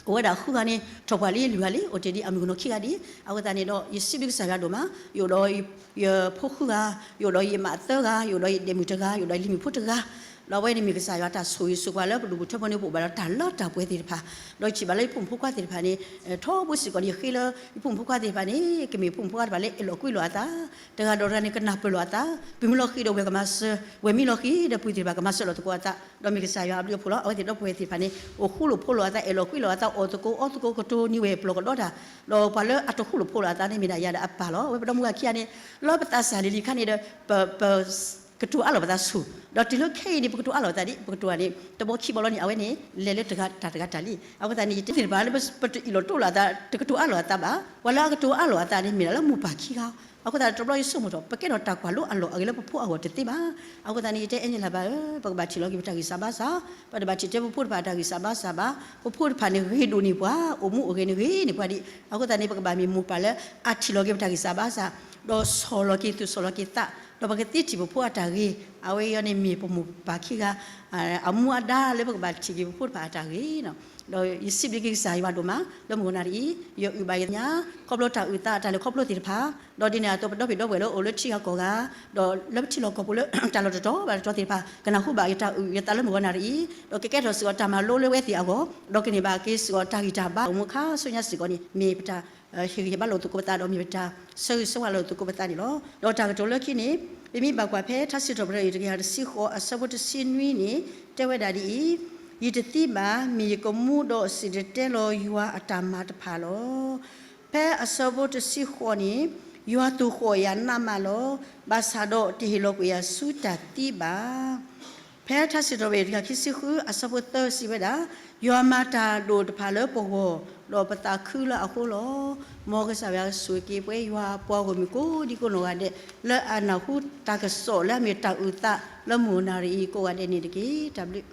အိၣ်ဝဲဒၣ်ဃုဂၤန့ၣ် ထီၣ်ပှၢ်လံ လွံၢ်ဂၤလံ အိၣ်တ့ၢ်ဒံးအမုၢ်ကနီၤခံဂၤဒံး. အဃိသတးန့ၣ်ဒီး ယစံးဘျုးကစၢ်ယွၤဒိၣ်မး, ယအိၣ်ဒီးယဖိဃုဂၤ, ယအိၣ်ဒီးယမးသၢဂၤ, ယအိၣ်ဒီးယဒဲးမုၣ်တဂၤ, ယအိၣ်ဒီးယလံၤမုၣ်ဖိတဂၤ, ဒီးအဝဲန့ၣ်မ့ၢ်ကစၢ်ယွၤတၢ်ဆိၣ်ဂ့ၤဆိၣ်ဝါလၢပဒိၣ်ပူၤထၢဖိန့ၣ် ပအိၣ်ဘၣ်ဒီးတၢ်လၢတၢ်ပှဲၤသ့ၣ်တဖၣ်, ဒီးယထံၣ်ဘၣ်လၢယဖိမုၣ်ဖိခွါသ့ၣ်တဖၣ်န့ၣ် ထီဘိစ့ၢ်ကီးန့ၣ် ယဃ့လၢ ယဖိမုၣ်ဖိခွါသ့ၣ်တဖၣ်န့ၣ် ကမ့ၢ်ဖိမုၣ်ဖိခွါတဖၣ်လၢအဲၣ်လီၤကွံလိာ်အသး, တဂၤဒီးတဂၤန့ၣ် ကနၢ်ပၢၢ်လိာ်အသး, ပှၤမ့ၢ်လီၤဃံၤဒီးဝဲၢ်မ့ၢ်လီၤဃံၤဒီး ပုၢ်သ့ၣ်တဖၣ်ကမၤစၢၤလိာ်သကိးအသး, ဒီးမ့ၢ်ကစၢ်ယွၤအဘျုးအဖှိၣ်လီၤ. အဝဲသ့ၣ်ဒီပုၢ်ဝဲၢ်သ့ၣ်တဖၣ်န့ၣ် အိၣ်ဃူလိာ်ဖိးလိာ်အသး, အဲၣ်လီၤကွံလိာ်အသး, အီၣ်သကိးအီသကိးကတိၤန့ၢ်ဝဲၢ်ပျီၢ်ကဒီတၢ်, ဒီးပှၤလၢအတဃူလိာ်ဖိးလိာ်အသးန့ၣ် မ့ၢ်ဒၣ်ယၤဒီးအပၢ်လီၤ. အဝဲပဒီမုၢ်ဂၤခံဂၤန့ၣ် လၢပသးစၢ်လံၤလံၤခါန့ၣ်ဒီး ပ ပ ကတိၤအါလိာ်ပသးဆူၣ်, ဒီးတုၤလၢခဲအံၤန့ၣ် ပကတိၤအါလိာ်ပသးဒ် ပကတိၤတၢ်န့ၣ် တဘီခံဘီလီၤန့ၣ် အဝဲန့ၣ် လဲၤလၢတဂၤတၢ်တဂၤတၢ်လံ. အဃိသတးန့ၣ် ယတဲသ့ၣ်တဖၣ်လၢ ပတအ့ၣ်လိာ်တိလိာ်အသး တကတိၤအါလိာ်အသးဘၣ်. ပှၤလၢအကတိၤအါလိာ်အသးန့ၣ် မ့ၢ်ဒၣ်လၢမိၢ်ပၢ်ခံဂၤ, အဃိသတးန့ၣ် တဘျီယဆိကမိၣ်ထီၣ် ပကဲထီၣ်တၢ်ကွၢ်လိအလီၢ်အဂ့ၤလၢပဖိအဂီၢ်တသ့ဘၣ်. အဃိသတးန့ၣ် ယတဲအဲၣ်န့ၣ်လၢၤဘၣ်ဧၢ, ပကဘၣ်ထံၣ်လီၤက့ၤပတၢ်ဂံၢ်စၢ်ဘါစၢ်, ပတဘၣ်ထံၣ်ထဲပဖိတဖၣ်အတၢ်ဂံၢ်စၢ်ဘါစၢ်ဘၣ်. ပဖိတဖၣ်န့ၣ်ဂ့ၤဒိၣ်န့ၢ်ပှၤ, အိၣ်မူအိၣ်ဂဲၤန့ၣ်ဂ့ၤန့ၢ်ပှၤဒံး. အဃိသတးန့ၣ် ပကဘၣ်မ့ၢ်မိၢ်ပၢ်လၢအထံၣ်လီၤက့ၤပတၢ်ဂံၢ်စၢ်ဘါစၢ်, ဒီးဆီၣ်လီၤက့ၤသူၣ်ဆီၣ်လီၤက့ၤသး, ဒီးပကသ့ထံၣ်ပဖိအတၢ်ဂ့ၤ, အဝဲအံၤန့ၣ်မ့ၢ်ပမိၢ်ပၢ်ခံဂၤ အမူအဒါလၢပကဘၣ်ထံၣ်က့ၤပဖိတဖၣ်အတၢ်ဂ့ၤ. ဒီးယစံးဘျုးက့ၤကစၢ်ယွၤဒိၣ်မး လၢမုၢ်နၤတအံၤ ယအုၣ်ဘၣ်ယသးညါ ခီဖျိတၢ်အုၣ်သးအတၢ်လဲၤခီဖျိသ့ၣ်တဖၣ်, ဒီးဒ်န့ၣ်အသိး ပဒီပုၢ်ဝဲၢ်လၢအိၣ်လၢထံဂၤကီၢ်ဂၤ, ဒီးလၢပထံလီၢ်ကီၢ်ပူၤလၢ တၢ်လီၢ်တတီၤဘၣ်တတီၤသ့ၣ်တဖၣ် ကနၢ်ဟူဘၣ်ယတၢ်အုၣ်ယသးလၢမုၢ်နၤတအံၤ, ဒီးကကဲထီၣ်စ့ၢ်ကီးတၢ်မၤလိလၢအဝဲသ့ၣ်အဂီၢ်, ဒီးကန့ၢ်ဘၣ်က့ၤစ့ၢ်ကီးတၢ်ဂံၢ်တၢ်ဘါအိၣ်မူခါဆူညါစ့ၢ်ကီးန့ၣ် မ့ၢ်ပတၢ် ဟ့ၣ်ဂံၢ်ဟ့ၣ်ဘါလိာ်သကိးပသးဒီးမ့ၢ်ပတၢ်ဆၢဂ့ၤဆၢဝါလိာ်သကိးပသးန့ၣ်လီၤ. ဒီးတၢ်ကတိၤလၢခံန့ၣ် ပမ့ၢ်ဘၣ်ကွၢ်ဖဲထါစံးထီၣ်ပတြၢၤ တကယၤတဆံဃိး အဆၢဖိတဆံနွံန့ၣ် တဲဝဲဒၣ်ဒ်အံၤ, ယတသံဘၣ်, မ့ၢ်ယကမူဒီးစံၣ်တဲၤတဲလီၤယွၤအတၢ်မၤတဖၣ်လီၤ. ဖဲအဆၢဖိတဆံဃိးန့ၣ်, ယွၤသိၣ်ဃီၣ်ယၤနးမးလီၤ. ဘၣ်ဆၣ်ဒီးတဟ့ၣ်လီၤကွံာ်ယၤဆူတၢ်သံဘၣ်. ဖဲထါစံးထီၣ်ပတြၢၤ တကယၤခံဆံဃု အဆၢဖိသၢစံးဝဲဒၣ်, ယွၤမၤတၢ်ဒိၣ်တဖၣ်လၢပဂီၢ်, ဒီးပသးခုလၢအဃိလီၤ. မ်ကစၢ်ယွၤဆိၣ်ဂ့ၤက့ၤပဝဲယွၤအပှၤဂီၢ်မုၢ်ကိးဒံကိးနီၢ်ဂၤဒဲး လၢအနၢ်ဟူတၢ်ကစီၣ်လၢအမ့ၢ်တၢ်အုၣ်သးလၢမုၢ်နၤတအံၤကိးဂၤဒဲးန့ၣ်တက့ၢ်. တၢ်ဘျုး